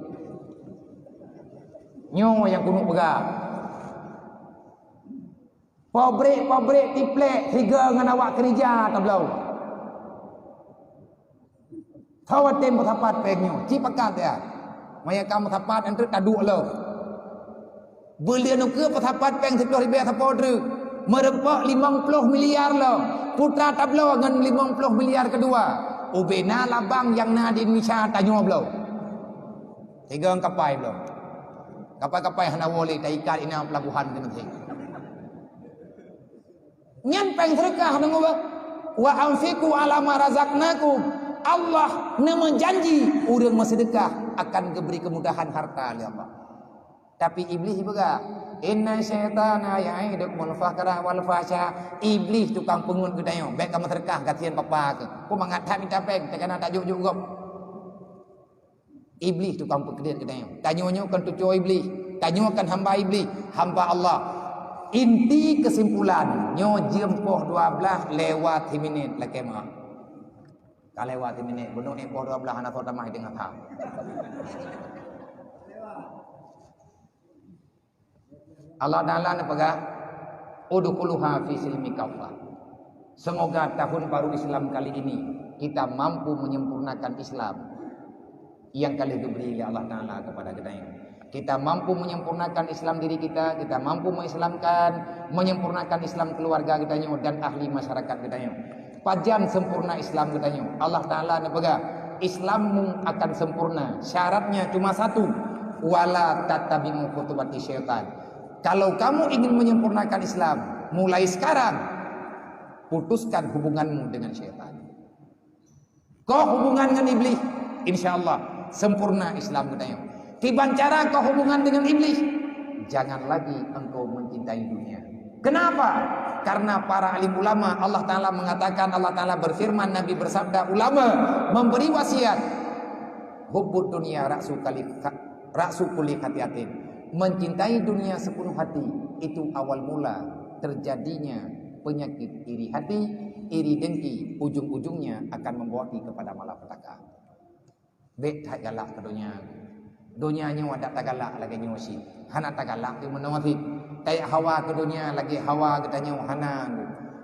Nyoe nyang keuneuk peugah. Pabrik-pabrik tiplek sigoe ngon awak keurija tabloe. Sawatem meusapat péng nyoe, ci pakat ya. Maya ka meusapat, enteuk taduek lom. Buleuen ukeue peusapat péng siploh ribée sapo treuk. Meureumpok limong ploh miliar lom. Putra tabloe ngon limong ploh miliar keudua. Ubena labang nyang na di Indonesia tanyoe bloe. Tiga kapai bloe. Kapai-kapai hana woe lé taikat inan pelabuhan keuneuk. Nyan péng seudeukah deungoe, "Wa anfiqu ala ma razaqnakum." Allah neumeujanji ureuëng meuseudeukah akan geubri keumudahan harta lé Allah. Tapi Iblih peugah, "Inna syaitana ya'idukumul faqra wal fahsya." Iblih tukang peungeut geutanyoe, bék ka meuseudeukah gasien papa keuh. Peue mangat that mita péng, takana tajok-jok gob. Iblih tukang peukriet geutanyoe. Tanyoe nyoe kan cucoe Iblih. Tanyoe kan hamba Iblih, hamba Allah. Inti kesimpulan, nyoe jeuem poh dua blaih lewat siminit lakée meu'ah. Ka lewat siminit, bunoe poh dua blaih hana soe tamah i teungoh that. Allah Ta'ala neupeugah, "Udkhuluha fi silmi kaffah." Semoga tahun baru Islam kali ini kita mampu menyempurnakan Islam yang ka lheueh geubri lé Allah Ta'ala kepada geutanyoe. Kita mampu menyempurnakan Islam diri kita, kita mampu mengislamkan, menyempurnakan Islam keluarga geutanyoe dan ahli masyarakat geutanyoe. Pajan sempurna Islam geutanyoe? Allah Ta'ala neupeugah, "Islammu akan sempurna, syaratnya cuma satu, wala tattabi'u khutuwati syaitan." Kalau kamu ingin menyempurnakan Islam, mulai sekarang putuskan hubunganmu dengan syaitan. Kau hubungan dengan Iblih, insya Allah sempurna Islam geutanyoe. Kiban cara kau hubungan dengan Iblih, jangan lagi engkau mencintai dunia. Kenapa? Karena para alim ulama, Allah Ta'ala mengatakan, Allah Ta'ala berfirman, Nabi bersabda, ulama memberi wasiat, "Hubbud dunya ra'su kali-, ra'su kulli khati'atin." Mencintai dunia sepenuh hati, itu awal mula terjadinya penyakit iri hati, iri dengki, ujung-ujungnya akan membawa kepada malapetaka. Bék that galak keu donya. Donya nyoe adak tagalak lagée nyoe cit. Hana tagalak di meunoe cit. Tajak hawa keu donya lagée hawa geutanyoe hana.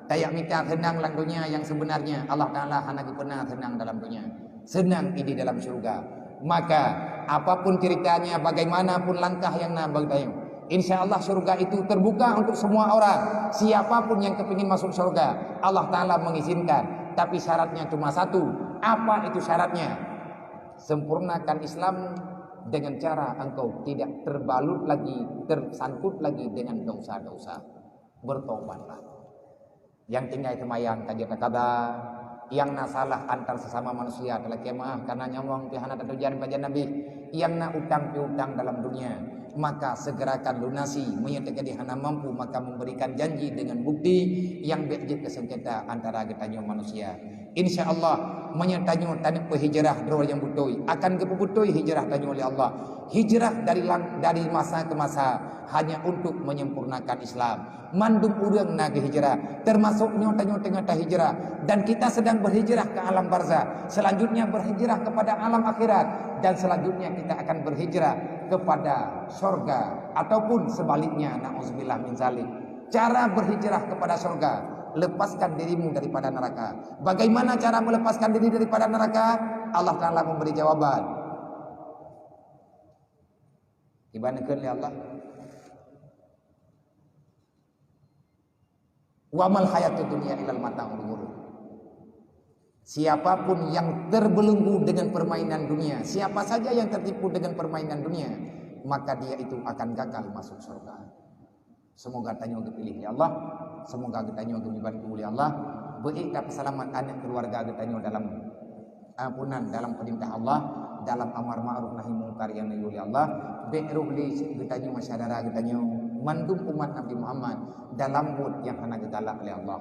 Tajak mita seunang lam donya nyang sebenarnya, Allah Ta'ala hana geupeuna seunang dalam donya. Seunang di dalam syurga. Maka, apapun ceritanya, bagaimanapun langkah nyang na bagi geutanyoe, insya Allah syurga itu terbuka untuk semua orang. Siapapun yang kepingin masuk syurga, Allah Ta'ala mengizinkan. Tapi syaratnya cuma satu. Apa itu syaratnya? Sempurnakan Islam dengan cara engkau tidak terbalut lagi, tersangkut lagi dengan dosa-dosa. Bertobatlah. Nyang tinggai seumayang ka jeuet takaba, nyang na salah antar sesama manusia talakée meu'ah, karena nyawöng pih hana tatujan pajan Nabi, nyang na utang piutang dalam dunia. Maka segerakan lunasi, meunyoe teukeudi hana mampu, maka memberikan janji dengan bukti nyang bék jeuet keu sengketa antara geutanyoe manusia. Insya Allah, meunyoe tanyoe taneuk peuhijrah droe nyang beutôi, akan geupeubeutôi hijrah tanyoe lé Allah. Hijrah dari lang-, dari masa ke masa hanya untuk menyempurnakan Islam. Mandum ureuëng na geuhijrah, termasuk nyoe tanyoe teungoh tahijrah, dan kita sedang berhijrah ke alam barzah. Selanjutnya berhijrah kepada alam akhirat, dan selanjutnya kita akan berhijrah kepada sorga ataupun sebaliknya, na'udzubillah min zalik. Cara berhijrah kepada sorga, lepaskan dirimu daripada neraka. Bagaimana cara melepaskan diri daripada neraka? Allah Taala memberi jawaban. Iban kheun lé Allah. "Wa mal hayatud dunya illal mata'ul ghurur." Siapapun yang terbelenggu dengan permainan dunia, siapa saja yang tertipu dengan permainan dunia, maka dia itu akan gagal masuk surga. Semoga tanyoe geupiléh lé Allah, semoga geutanyoe geubantu lé Allah, beuék tapeuseulamat aneuk keuluwarga geutanyoe dalam ampunan dalam peurintah Allah, dalam amar ma'ruf nahi mungkar nyang neuyue lé Allah, bék roh lé geutanyoe syedara geutanyoe, mandum umat Nabi Muhammad dalam buet nyang hana geugalak lé Allah.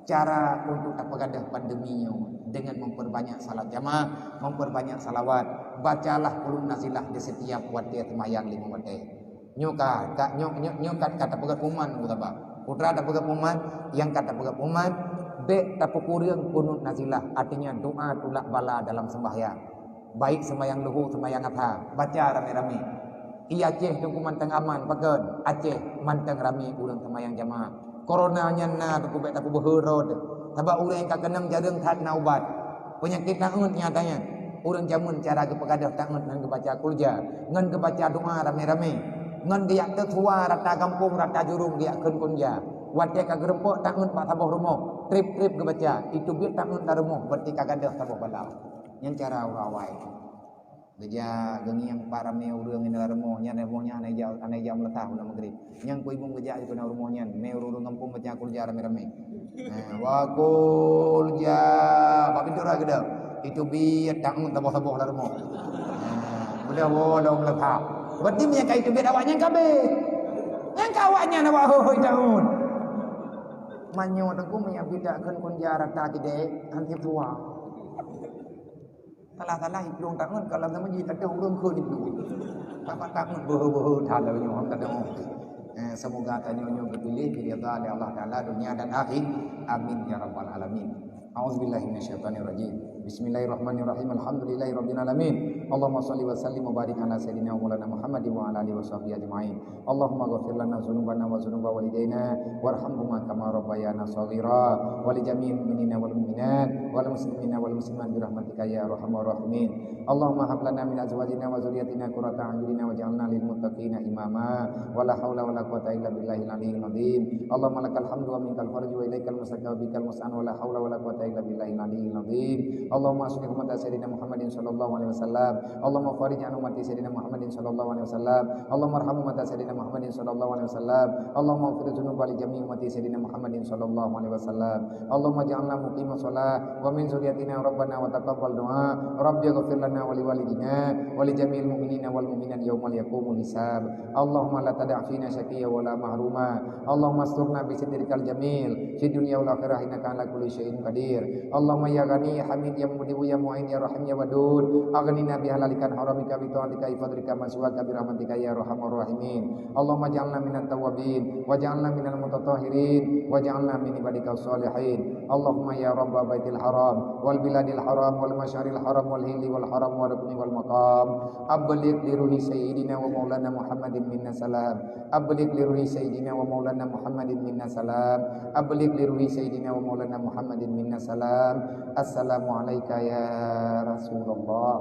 Cara untuk tapeugadôh pandemi nyoe dengan memperbanyak salat jamaah, memperbanyak salawat, bacalah Qul Nazilah di setiap watée seumayang lima watée. Nyoe ka, ka, nyoe, nyoe, nyoe ka, ka tapeugah pengumuman, Abu Sabah. Putra tapeugah pengumuman, nyang ka tapeugah pengumuman, bék tapeukureueng kunut nazilah, artinya doa tulak bala dalam sembahyang. Baik sembahyang luhur, sembahyang asar, baca ramé-ramé. Di Aceh tu mantong aman, pakon? Aceh mantong ramé ureuëng sembahyang jamaah. Corona nyan na, teupeu bék tapeubeuhe droe teuh. Sabab ureuëng nyang ka keunong jareueng that na ubat. Peunyakét taát nyata nyan. Ureuëng jameun cara geupeugadôh taát ngon geubaca kulja, ngon geubaca doa ramé-ramé, ngon geujak teutua rata gampông, rata jurông geujak kheun kulja. Watée ka geurumpok taát bak saboh rumoh, trép-trép geubaca, itu biet taát lam rumoh, berarti ka gadôh saboh bala. Nyan cara ureuëng awai. Geujak geungieng pat ramé ureuëng di dalam rumoh, nyan rumoh nyan hana ijak, hana ijak meuleutah u dalam maghrib. Nyang keu imeum geujak dikeue rumoh nyan, mé ureuëng-ureuëng gampông baca kulja ramé-ramé. Nah, wa kulja, bak pintoe rot keudeh. Itu biet taát saboh-saboh lam rumoh. Nah, beudah woe lom leupah. Berarti meunyo ka itu biet awaknyan ka abéh. Nyang ka awaknyan awak hôi-hôi taát. Meunyo teungku meunyo biet taát kheun kulja rata kidée, han sép dua. Salah-salah iplueng taát, kalau sama jih ada ureuëng kheun iplueng. Bapak taát beuhe-beuhe that lagée nyoe, han tadeungoe. Eh, semoga tanyoe nyoe geupiléh, diridha lé Allah Taala dunia dan akhir. Amin ya rabbal alamin. A'udzubillahi minasyaitonirrajim. Bismillahirrahmanirrahim. Alhamdulillahirabbil alamin. Allahumma shalli wa sallim wa barik ala sayyidina wa maulana Muhammadin wa ala alihi wa sahbihi ajma'in. Allahumma ghfir lana dzunubana wa dzunuba walidaina warhamhuma kama rabbayana shaghira, wa li jami'il mu'minina wal mu'minat wal muslimina wal muslimat bi rahmatika ya arhamar rahimin. Allahumma hab lana min azwajina wa dzurriyyatina qurrata a'yunina waj'alna lil muttaqina imama. Wa la haula wa la quwwata illa billahil aliyyil azim. Allahumma lakal hamdu wa minkal farju wa ilaikal mustaqim wa bikal musta'an wa la haula wa la quwwata illa billahil aliyyil azim. Allahumma aslih ummata sayyidina Muhammadin sallallahu alaihi wasallam. Allahumma farij an ummati sayyidina Muhammadin sallallahu alaihi wasallam. Allahumma arham ummata sayyidina Muhammadin sallallahu alaihi wasallam. Allahumma ighfir dzunuba li jami'i ummati sayyidina Muhammadin sallallahu alaihi wasallam. Allahumma ja'alna muqimus shalah wa min dzurriyyatina rabbana wa taqabbal du'a. Rabbi ighfir lana wa li walidina wa li jami'il mu'minina wal mu'minat yauma yaqumul hisab. Allahumma la tada' fina syaqiyya wa la mahruma. Allahumma asturna bi sitrikal jamil fid dunya wal akhirah innaka ala kulli syai'in qadir. Allahumma ya Ghani ya Hamid ya Mubdi'u ya Mu'in ya Rahim ya Wadud, aghnina bi halalika an haramika bi ta'atika bi fadlika man siwaka bi rahmatika ya arhamar rahimin. Allahumma ja'alna minat tawwabin, wa ja'alna minal mutatahhirin, wa ja'alna min ibadika shalihin. Allahumma ya Rabba baitil haram, wal biladil haram, wal masyaril haram, wal hilli wal haram, wal rukni wal maqam. Abligh li ruhi sayyidina wa maulana Muhammadin minna salam. Abligh li ruhi sayyidina wa maulana Muhammadin minna salam. Abligh li ruhi sayyidina wa maulana Muhammadin minna salam. Assalamu alaika ya Rasulullah.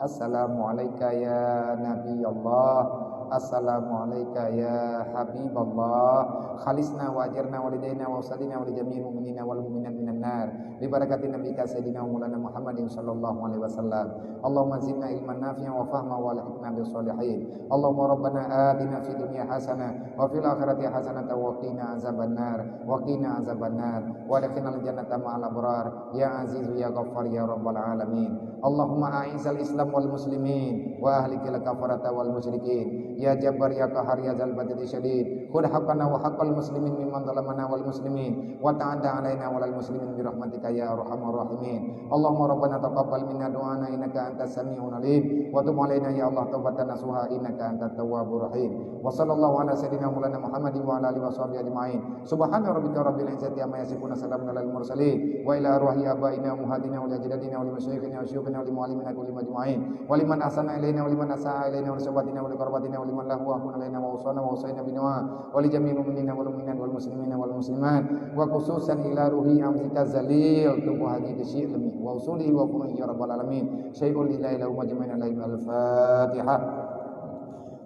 Assalamu alaika ya Nabi Allah. Assalamu alaika ya Habib Allah. Khalisna wa ajirna walidaina wa ustadzina wa li jami'il mu'minina wal mu'minat minan nar. Bi barakati nabiyika sayyidina wa maulana Muhammadin sallallahu alaihi wasallam. Allahumma zidna ilman nafi'an wa fahma wa alhiqna bis shalihin. Allahumma rabbana atina fid dunya hasanah wa fil akhirati hasanah wa qina azaban nar. Wa qina azaban nar. Wa adkhilnal jannata ma'al abrar. Ya Azizu ya Ghaffar ya Rabbal alamin. Allahumma a'izzal Islam wal muslimin wa ahlikil kafarata wal musyrikin. يا جبار يا قهار يا ذا البطش الشديد. خذ حقنا وحق المسلمين ممن ظلمنا والمسلمين، وتعدى علينا وعلى المسلمين برحمتك يا أرحم الراحمين. اللهم ربنا تقبل منا دعاءنا إنك أنت السميع العليم، وتب علينا يا الله توبة نصوحا إنك أنت التواب الرحيم. وصلى الله على سيدنا مولانا محمد وعلى آله وصحبه أجمعين. سبحان ربك رب العزة عما يصفون، سلام على المرسلين، وإلى أرواح آبائنا وأمهاتنا ولأجدادنا ولمشايخنا وشيوخنا ولمعلمينا كلهم أجمعين، ولمن أحسن إلينا ولمن أساء إلينا ولصحباتنا ولقراباتنا ولمن له حق علينا وأوصانا وأوصينا بدعاء، ولجميع المؤمنين والمؤمنات والمسلمين والمسلمات، وخصوصا إلى روح أمزك الذليل، Teungku Haji Keuchik Leumik, وأصوله وفروعه يا رب العالمين. شيء لله لهم أجمعين. الفاتحة.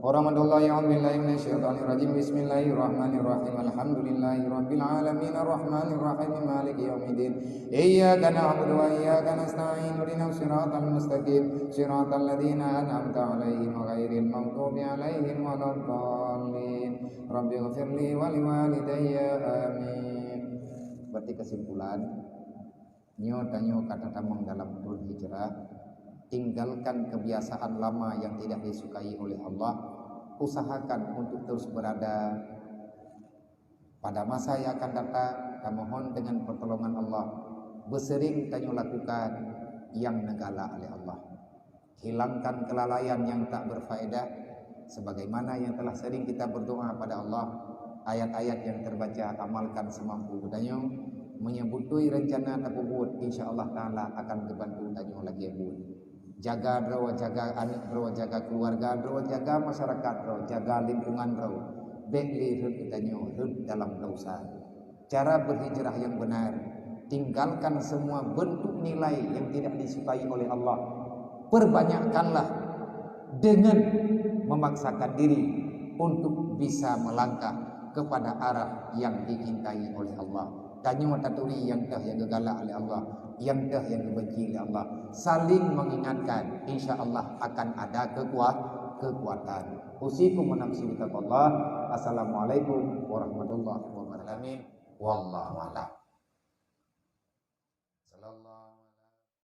Warahmatullahi, a'udzubillahi minasyaitonirrajim. Bismillahirrahmanirrahim. Alhamdulillahirabbil alamin, arrahmanirrahim, maliki yaumiddin. Iyyaka na'budu wa iyyaka nasta'in. Ihdinas siratal mustaqim. Siratal ladzina an'amta 'alaihim ghairil maghdubi 'alaihim waladdallin. Rabbighfirli wa liwalidayya. Amin. Berarti kesimpulan, nyoe tanyoe ka tatamong dalam thôn hijrah, tinggalkan kebiasaan lama yang tidak disukai oleh Allah, usahakan untuk terus berada pada masa yang akan datang, tamohon dengan pertolongan Allah, beuseuring tanyoe lakukan nyang neugalak lé Allah. Hilangkan kelalaian yang tak berfaedah, sebagaimana yang telah sering kita berdoa pada Allah. Ayat-ayat yang terbaca amalkan semampu geutanyoe, meunyoe beutôi rencana tapeubuet, insya Allah Ta'ala akan geubantu tanyoe lagée buet. Jaga droe, jaga aneuk droe, jaga keuluwarga droe, jaga masyarakat droe, jaga lingkungan droe. Bék lé rhot geutanyoe rhot dalam desya. Cara berhijrah yang benar, tinggalkan semua bentuk nilai yang tidak disukai oleh Allah. Perbanyakkanlah dengan memaksakan diri untuk bisa melangkah kepada arah yang dicintai oleh Allah. Tanyoe taturi nyang teuh nyang geugalak lé Allah, nyang teuh nyang geubenci lé Allah. Saling mengingatkan, insya Allah akan ada kekuat, kekuatan. Usikum wa nafsi bitaqwallah. Assalamualaikum warahmatullahi wabarakatuh. Wallahu a'lam.